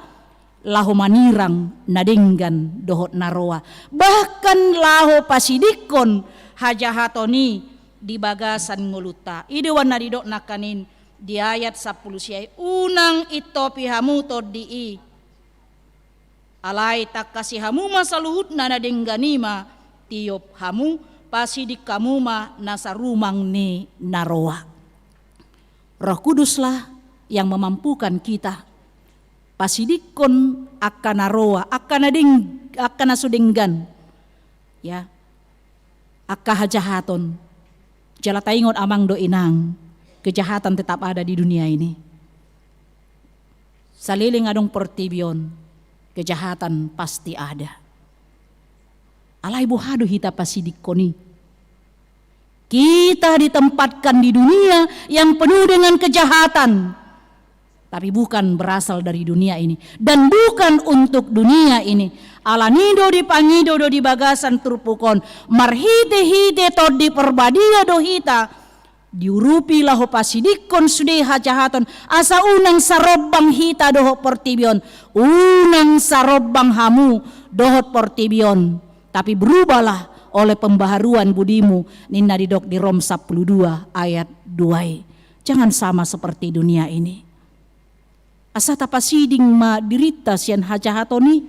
laho manirang na denggan dohot na roa, bahkan laho pasidingkon hajahaton i di bagasan ngolunta. I do na didok nangkaning di ayat sampulu sia i, unang intopi hamu tondi i. Alai tangkasi hamu ma saluhutna na denggan i ma tiop hamu, Pasiding hamu ma nasa rumang ni na roa. Roh Kuduslah yang memampukan kita pasidingkon angka na roa, angka na deng-, angka na so denggan, ya, angka hajahaton. Jala taingot amang dohot inang, kejahatan tetap ada di dunia ini. Saleleng adong portibi on, kejahatan pasti ada. Alai boha do hita pasidingkon i? Kita ditempatkan di dunia yang penuh dengan kejahatan, tapi bukan berasal dari dunia ini dan bukan untuk dunia ini. Alani do dipangido do di bagasan turpuk on, marhite-hite Tondi Parbadia do hita diurupi laho pasidingkon sude hajahaton, asa unang sarombang hita dohot portibi on, unang sarombang hamu dohot portibi on, tapi berubahlah oleh pembaharuan budimu, ninna didok di Rom sampulu dua ayat dua i. Jangan sama seperti dunia ini. Asa tapasiding ma dirinta sian hajahaton i,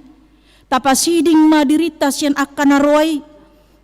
tapasiding ma dirinta sian angka na roa i,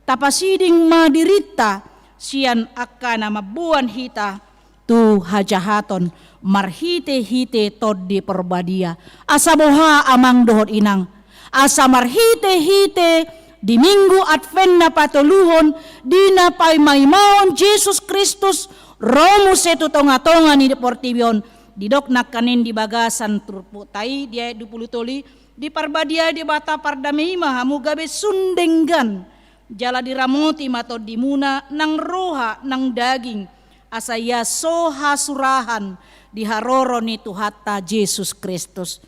tapasiding ma dirinta sian angka na mamboan hita tu hajahaton, marhite-hite Tondi Parbadia. Asa boha amang dohot inang? Asa marhite-hite di Minggu Advent na patoluhon, di na paima-imaon Jesus Kristus ro muse tu tonga-tonga ni portibi on, didok nangkaning di bagasan turpukta i di ayat dua pulu tolu i, diparbadiai Debata pardame i ma hamu gabe sun denggan, jala diramoti ma tondimuna nang roha nang daging, asa ia so hasurahan di haroro ni Tuhanta Jesus Kristus.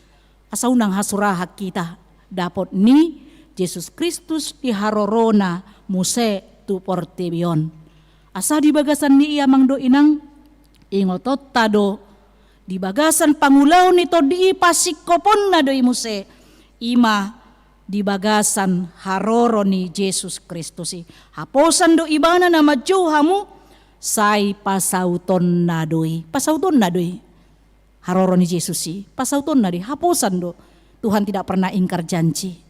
Asa unang hasurahan hita dapot ni Jesus Kristus di harorona muse tu portibi on. Asa di bagasan ni i amang dohot inang, ingotonta do di bagasan pangulaon ni Tondi i, pasingkoponna do i muse, i ma di bagasan haroro ni Jesus Kristus i. Haposan do Ibana na manjou hamu, sai pasautonna do i. Pasautonna do i. Haroro ni Jesus i, pasautonna do i, haposan do. Tuhan tidak pernah ingkar janji.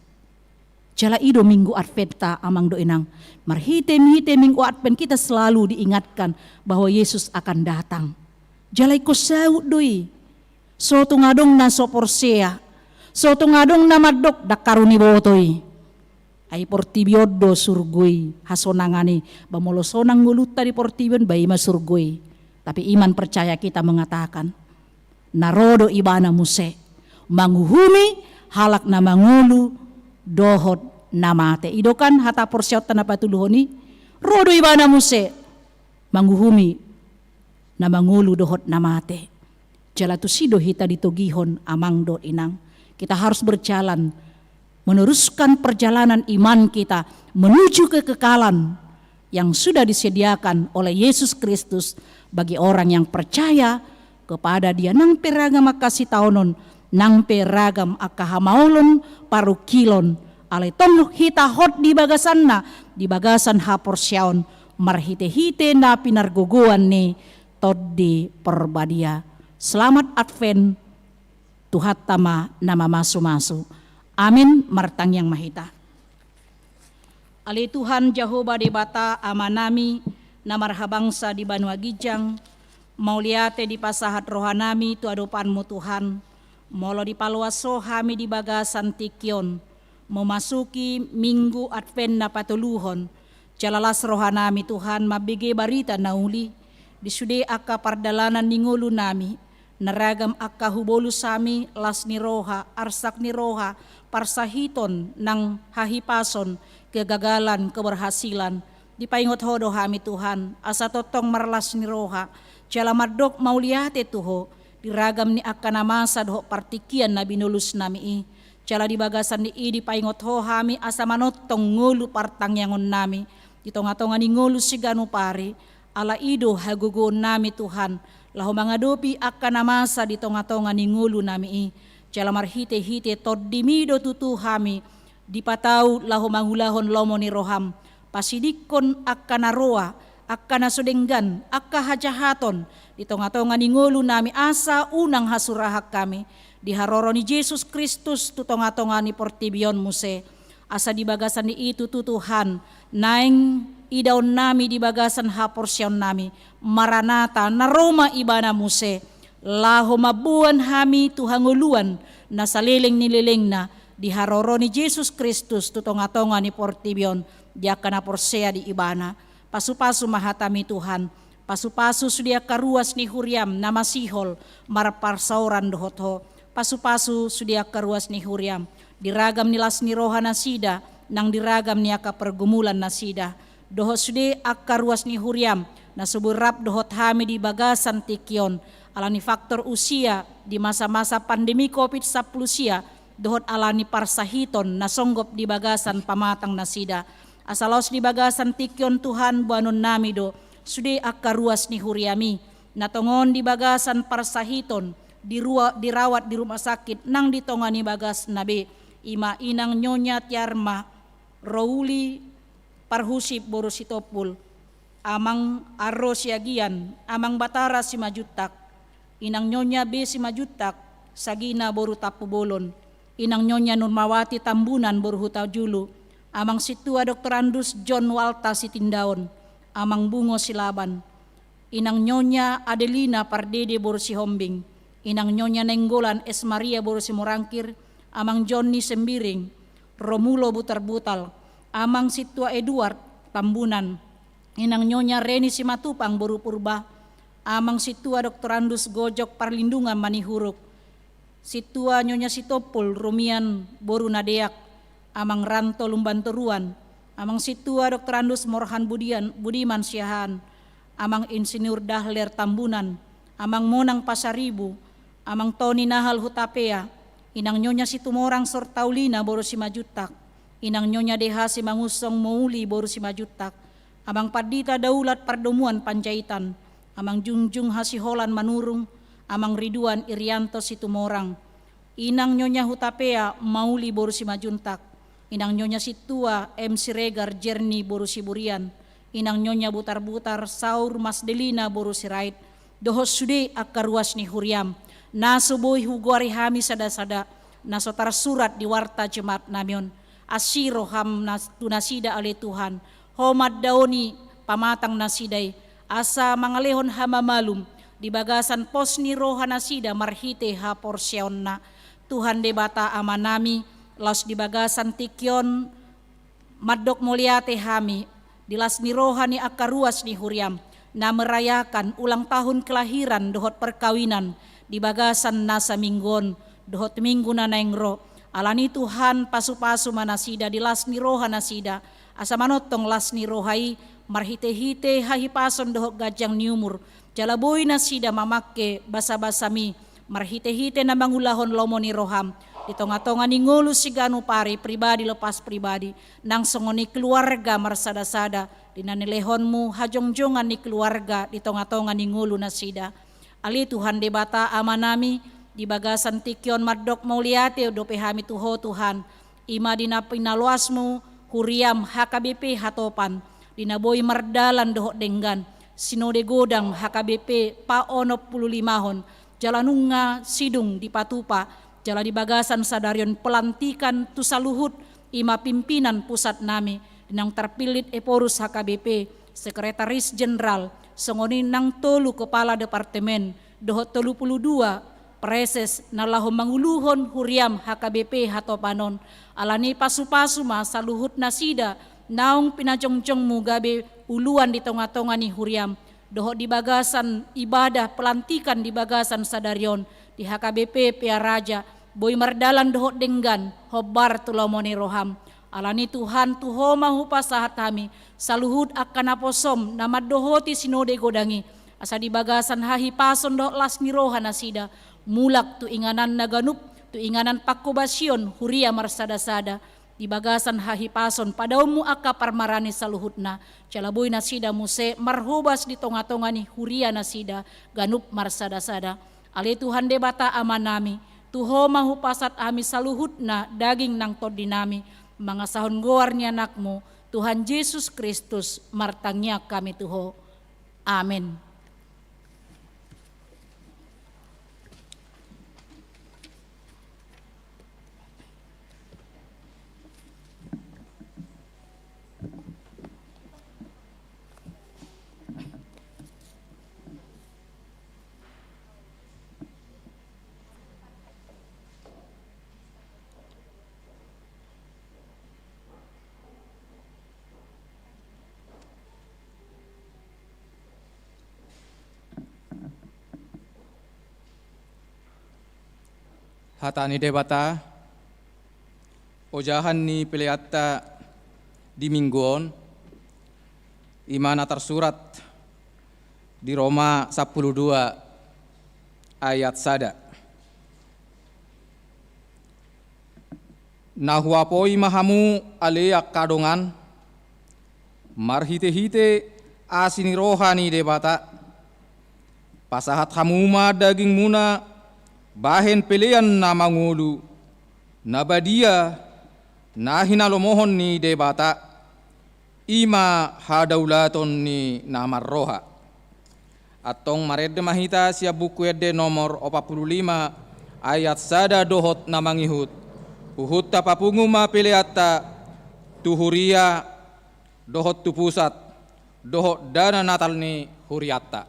Jala i do Minggu Adventta amang dohot inang. Marhite-hite Minggu Advent kita selalu diingatkan bahwa Yesus akan datang. Jala ingkon saut do i. So tung adong na so porsea, so tung adong na mandok ndang haru niboto i. Ai portibi on do surgo i, hasonangan i. Ba molo sonang ngolunta di portibi on, ba i ma surgo i. Tapi iman percaya kita mengatakan, na ro do Ibana muse manguhumi halak na mangolu dohot na mate. I do kan hata porseaonta na patoluhon i, ro do Ibana muse manguhumi na mangolu dohot na mate. Jala tusi do hita ditogihon amang dohot inang. Kita harus berjalan, meneruskan perjalanan iman kita menuju kekekalan yang sudah disediakan oleh Yesus Kristus bagi orang yang percaya kepada Dia. Nang pe ragam angka sitaonon, nang pe ragam angka hamaolon parungkilon, alai tong hita hot di bagasanna, di bagasan haporseaon, marhite-hite na pinargogoan ni Tondi Parbadia. Selamat Advent, Tuhanta ma na mamasumasu. Amin. Martangiang ma hita. Ale Tuhan Jahowa Debata Amanami na marhabangsa di banua ginjang, mauliate dipasahat rohanami tu adopanmu Tuhan, molo dipaloas Ho hami di bagasan tingki on, memasuki Minggu Advent na patoluhon, jala las rohanami Tuhan mambege barita na uli di sude angka pardalanan ni ngolunami, na ragam angka hubolus hami las ni roha, arsak ni roha, parsahiton nang hahipason, kegagalan, keberhasilan, dipaingot Ho do hami Tuhan, asa tongtong marlas ni roha, jala mandok mauliate tu Ho, di ragam ni angka na masa dohot partingkian na binolusnami i, jala di bagasan ni i dipaingot Ho hami asa manongtong ngolu partangiangonnami, di tonga-tonga ni ngolu siganup ari, ala i do hagogoonnami Tuhan, laho mangadopi angka na masa di tonga-tonga ni ngolunami i, jala marhite-hite Tondimi do tutu hami, dipatau laho mangulahon lomo ni roham, pasidingkon angka na roa, angka na so denggan, angka hajahaton, di tonga-tonga ni ngolunami asa unang hasurahan hami, di haroro ni Jesus Kristus tu tonga-tonga ni portibi on muse, Asa di bagasan ni i tutu Tuhan, naeng idaonnami di bagasan haporseaonnami, Maranata, na ro ma Ibana muse, laho mamboan hami tu hangoluan na saleleng ni lelengna, di haroro ni Jesus Kristus tu tongatonga ni portibi on, di angka na porsea di Ibana. Pasupasu ma hatami Tuhan, pasupasu sude angka ruas ni huriam na masihol marparsaoran dohot Ho. Pasupasu sude angka ruas ni huriam, di ragam ni las ni roha nasida, nang di ragam ni angka pergumulan nasida. Dohot sude angka ruas ni huriam, na so boi rap dohot hami di bagasan tingki on, ala ni faktor usia, di masa-masa pandemi covid sampulu sia, dohot ala ni parsahiton na songgop di bagasan pamatang nasida. Asa laos di bagasan tingki on Tuhan boanonnami do, sude angka ruas ni huriami, na tongon di bagasan parsahiton, di rua-, dirawat di rumah sakit, nang di tonga ni bagasna be, ima inang Nyonya Tiarma, Rouli Parhusip boru Sitompul, Amang Arro Siagian, Amang Batara Simanjuntak, Inang Nyonya B Simanjuntak, Sagina boru Tampubolon, Inang Nyonya Nurmawati Tambunan boru Hutajulu, Amang Sintua Doktorandus John Walta Sitindaon, Amang Bungo Silaban, Inang Nyonya Adelina Pardede boru Sihombing, Inang Nyonya Nainggolan S Maria boru Simorangkir, Amang Joni Sembiring, Romulo Butarbutal, Amang Sintua Eduard Tambunan, Inang Nyonya Reni Simatupang boru Purba, Amang Sintua Doktorandus Gojok Parlindungan Manihuruk, Sintua Nyonya Sitompul Rumian boru Nadeak, Amang Ranto Lumbantoruan, Amang Sintua Doktorandus Morhan Budian, Budiman Siahaan, Amang Insinyur Dahler Tambunan, Amang Monang Pasaribu, Amang Toni Nahal Hutapea, Inang Nyonya Situmorang Sortaulina boru Simanjuntak, Inang Nyonya D H Simangunsong Mouli boru Simanjuntak, Amang Pandita Daulat Pardomuan Panjaitan, Amang Jungjung Hasiholan Manurung, Amang Riduan Irianto Situmorang, Inang Nyonya Hutapea Mauli boru Simanjuntak, Inang Nyonya Sintua M Siregar Jerni boru Siburian, Inang Nyonya Butarbutar Saur Masdelina boru Sirait, dohot sude angka ruas ni huriam, na so boi hugoari hami sadasada, na so tarsurat di warta jemaatnami on, asi roham nas-, tu nasida ale Tuhan, Ho mandaoni pamatang nasida i, asa mangalehon hamamalum di bagasan pos ni roha nasida marhite haporseaonna. Tuhan Debata Amanami, laos di bagasan tingki on mandok mauliate hami, di las ni roha ni angka ruas ni huriam, na merayakan ulang tahun kelahiran dohot perkawinan di bagasan nasa minggu on, dohot minggu na naeng ro. Alani Tuhan, pasupasu ma nasida di las ni roha nasida, asa manongtong las ni roha i, marhitehite hahipason dohot ganjang ni umur, jala boi nasida mamangke basabasami, marhitehite na mangulahon lomo ni roham, di tongatonga ni ngolu siganup ari, pribadi lepas pribadi, nang songon i keluarga marsadasada, di na nilehonmu hajongjongan ni keluarga di tongatonga ni ngolu nasida. Ale Tuhan Debata Amanami, di bagasan tingki on mandok mauliate dope hami tu Ho Tuhan, ima di na pinaloasmu huriam H K B P Hatopan, di na boi mardalan dohot denggan, sinode godang H K B P paonom pulu limahon, jala nunga sidung dipatupa, jala di bagasan sadari on pelantikan tu saluhut ima pimpinan pusatnami, di naung tarpillit Ephorus H K B P, Sekretaris Jenderal, songon i nang tolu kepala departemen, dohot tolu pulu dua praeses na laho manguluhon huriam H K B P Hatopan on, alani pasupasu ma saluhut nasida naung pinajongjongmu gabe uluan di tongatonga ni huriam, dohot di bagasan ibadah pelantikan di bagasan sadari on, di H K B P Pearaja, boi mardalan dohot denggan, hombar tu lomo ni roham. Alani Tuhan, tu Ho ma hupasahat hami saluhut angka naposom na mandohoti sinode godang i, asa di bagasan hahipason dohot las ni roha nasida, mulak tu ingananna ganup, tu inganan panghobasion huria marsadasada, di bagasan hahipason padaonmu angka parmaraan ni saluhutna, jala boi nasida muse marhobas di tongatonga ni huria nasida ganup marsadasada. Ale Tuhan Debata Amanami, tu Ho ma hupasahat hami saluhutna daging nang tondinami, mangasahon goar ni Anakmu, Tuhan Jesus Kristus, martangiang hami tu Ho. Amen. Hata ni Debata, ojahan ni peleanta di Minggu on, i ma na tarsurat di Roma sampulu dua ayat sada. Na huapoi ma hamu ale angka dongan, marhitehite asi ni roha ni Debata, pasahat hamu ma dagingmuna bahen pelean na mangolu, na badia, na hinalomohon ni Debata, i ma hadaulaton ni na marroha. Antong marende ma hita sian Buku Ende nomor opat pulu lima ayat sada dohot na mangihut. Huhut tapapungu ma peleanta tu huria dohot tu pusat dohot dana Natal ni hurianta.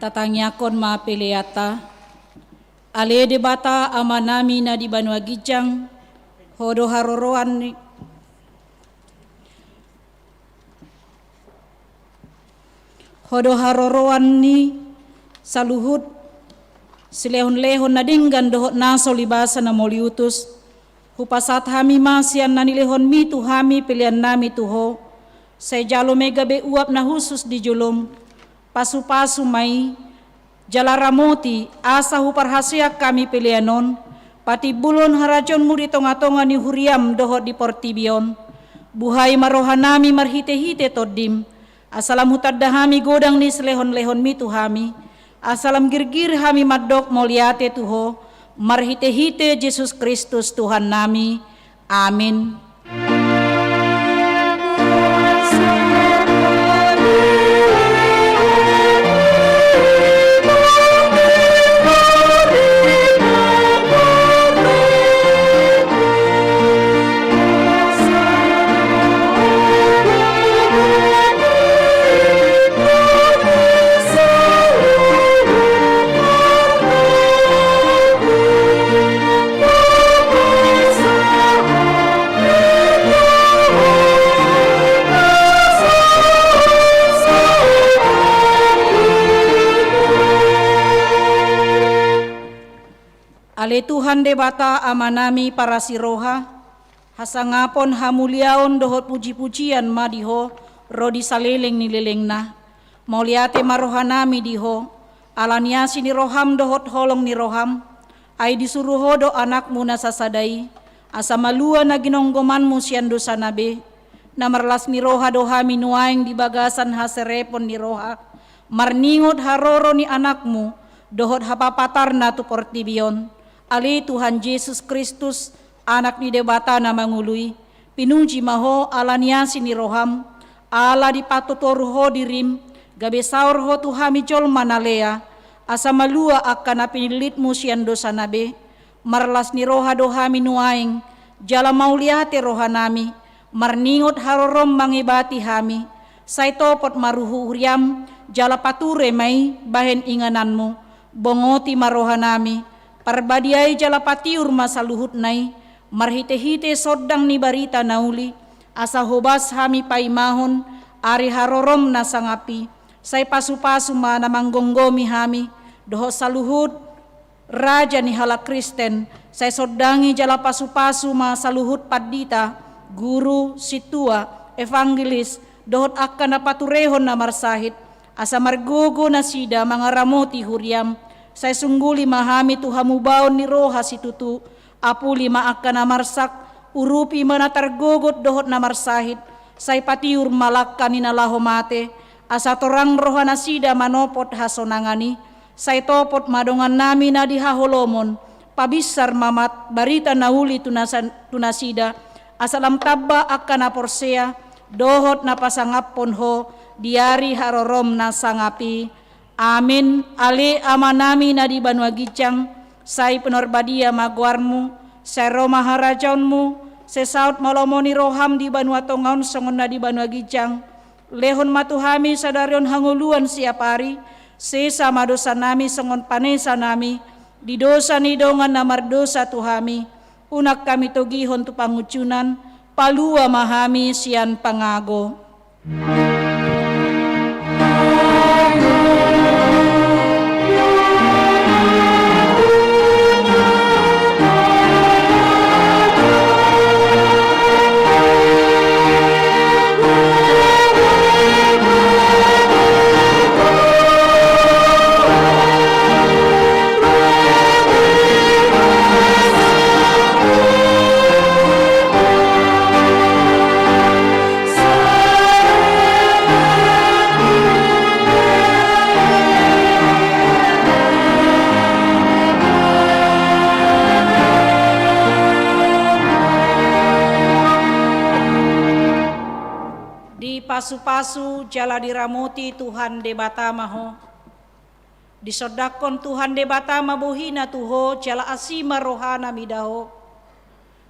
Tatangiangkon ma peleanta. Ale Debata Amanami na di banua ginjang, Ho do haroroan ni, Ho do haroroan ni saluhut silehonlehon na denggan dohot na so libasa na mauliutus. Hupasahat hami ma sian na nilehonmi tu hami peleannami tu Ho. Sai jalo ma i gabe uap na hushus di jolom. Pasupasu ma i, jala ramoti, asa huparhaseang hami pelean on patimbulhon harajaonmu di tongatonga ni huriam dohot di portibi on. Buhai ma rohanami marhitehite Tondim, asa lam hutanda hami godang ni silehonlehonmi tu hami, asa lam girgir hami mandok mauliate tu Ho, marhitehite Jesus Kristus Tuhannami. Amin. Ale Tuhan Debata Amanami parasi roha, hasangapon, hamuliaon dohot pujipujian ma di Ho ro di saleleng ni lelengna. Mauliate ma rohanami di Ho, ala ni asi ni roham dohot holong ni roham, ai disuru Ho do Anakmu na sasada i, asa malua na ginonggomanmu sian dosana be. Na marlas ni roha do hami nuaeng di bagasan haserepon ni roha, marningot haroro ni Anakmu dohot hapapatarna tu portibi on. Ale Tuhan Jesus Kristus, Anak ni Debata na mangolu i, pinuji ma Ho ala ni asi ni roham, ala dipatotoru Ho dirim, gabe saor Ho tu hami jolma na lea, asa malua angka na pinillitmu sian dosana be. Marlas ni roha do hami nuaeng, jala mauliate rohanami, marningot harorom mangebati hami, sai topot ma ruhuriam, jala pature ma i bahen ingananmu, bongoti ma rohanami, parbadiai jala patiur ma saluhutna i, marhitehite sondang ni barita na uli, asa hobas hami paimahon ari harorom na sangap i, sai pasupasu ma na manggomgomi hami, dohot saluhut raja ni halak Kristen, sai sondangi jala pasupasu ma saluhut pandita, guru, sintua, evangelis, dohot angka na paturehon na marsahit, asa margogo nasida mangaramoti huriam, sai sungguli ma hami tu hamubaon ni roha situtu, apuli ma angka na marsak, urupi ma na targogot dohot na marsahit, sai patiur ma langka ni na laho mate, asa torang roha nasida manopot hasonangan i, sai topot ma dongannami na di haholomon, pabinsar ma mat barita na uli tu nasa-, tu nasida, asa lam tamba angka na porsea, dohot na pasangaphon Ho, di ari harorom na sangap i. Amin. Ale Amanami na di banua ginjang, sai pinarbadia ma goarmu, sai ro ma harajaonmu, sai saut ma lomo ni roham di banua tonga on songon na di banua ginjang. Lehon ma tu hami sadari on hangoluan siapari, sesa ma dosanami songon panesanami di dosa ni dongan na mardosa tu hami, unang hami togihon tu pangunjunan, palua ma hami sian pangago. Dipasupasu jala diramoti Tuhan Debata ma ho. Disondangkon Tuhan Debata ma bohina tu ho, jala asi ma rohana mida ho.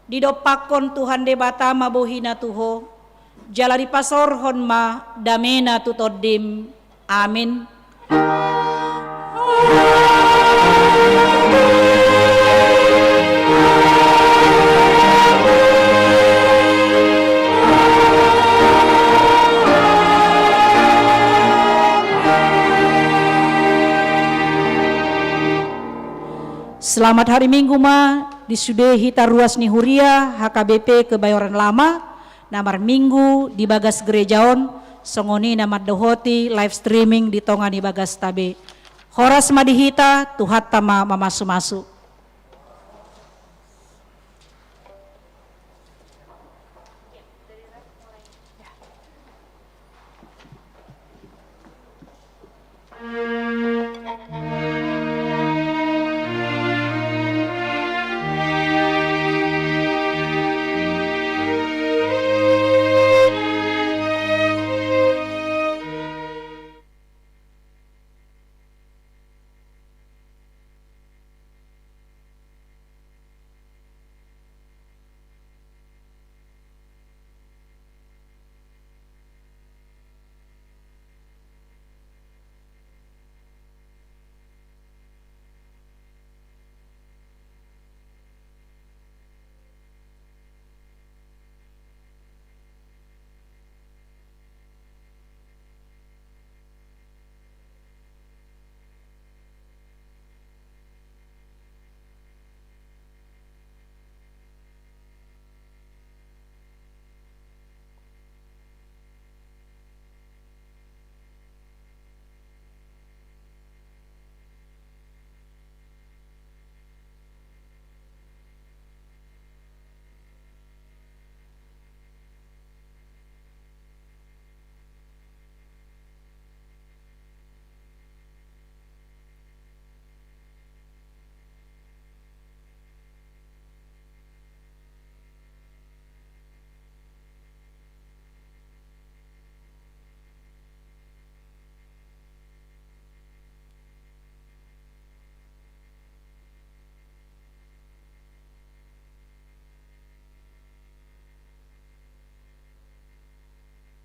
Didompakkon Tuhan Debata ma bohina tu ho, jala dipasaorhon ma damena tu tondim. Amin. Selamat hari Minggu ma di sude hita ruas ni huria H K B P Kebayoran Lama na marminggu di bagas gereja on, songon i na mandohoti live streaming di tonga ni bagasta be. Horas ma di hita, Tuhanta ma mamasumasu.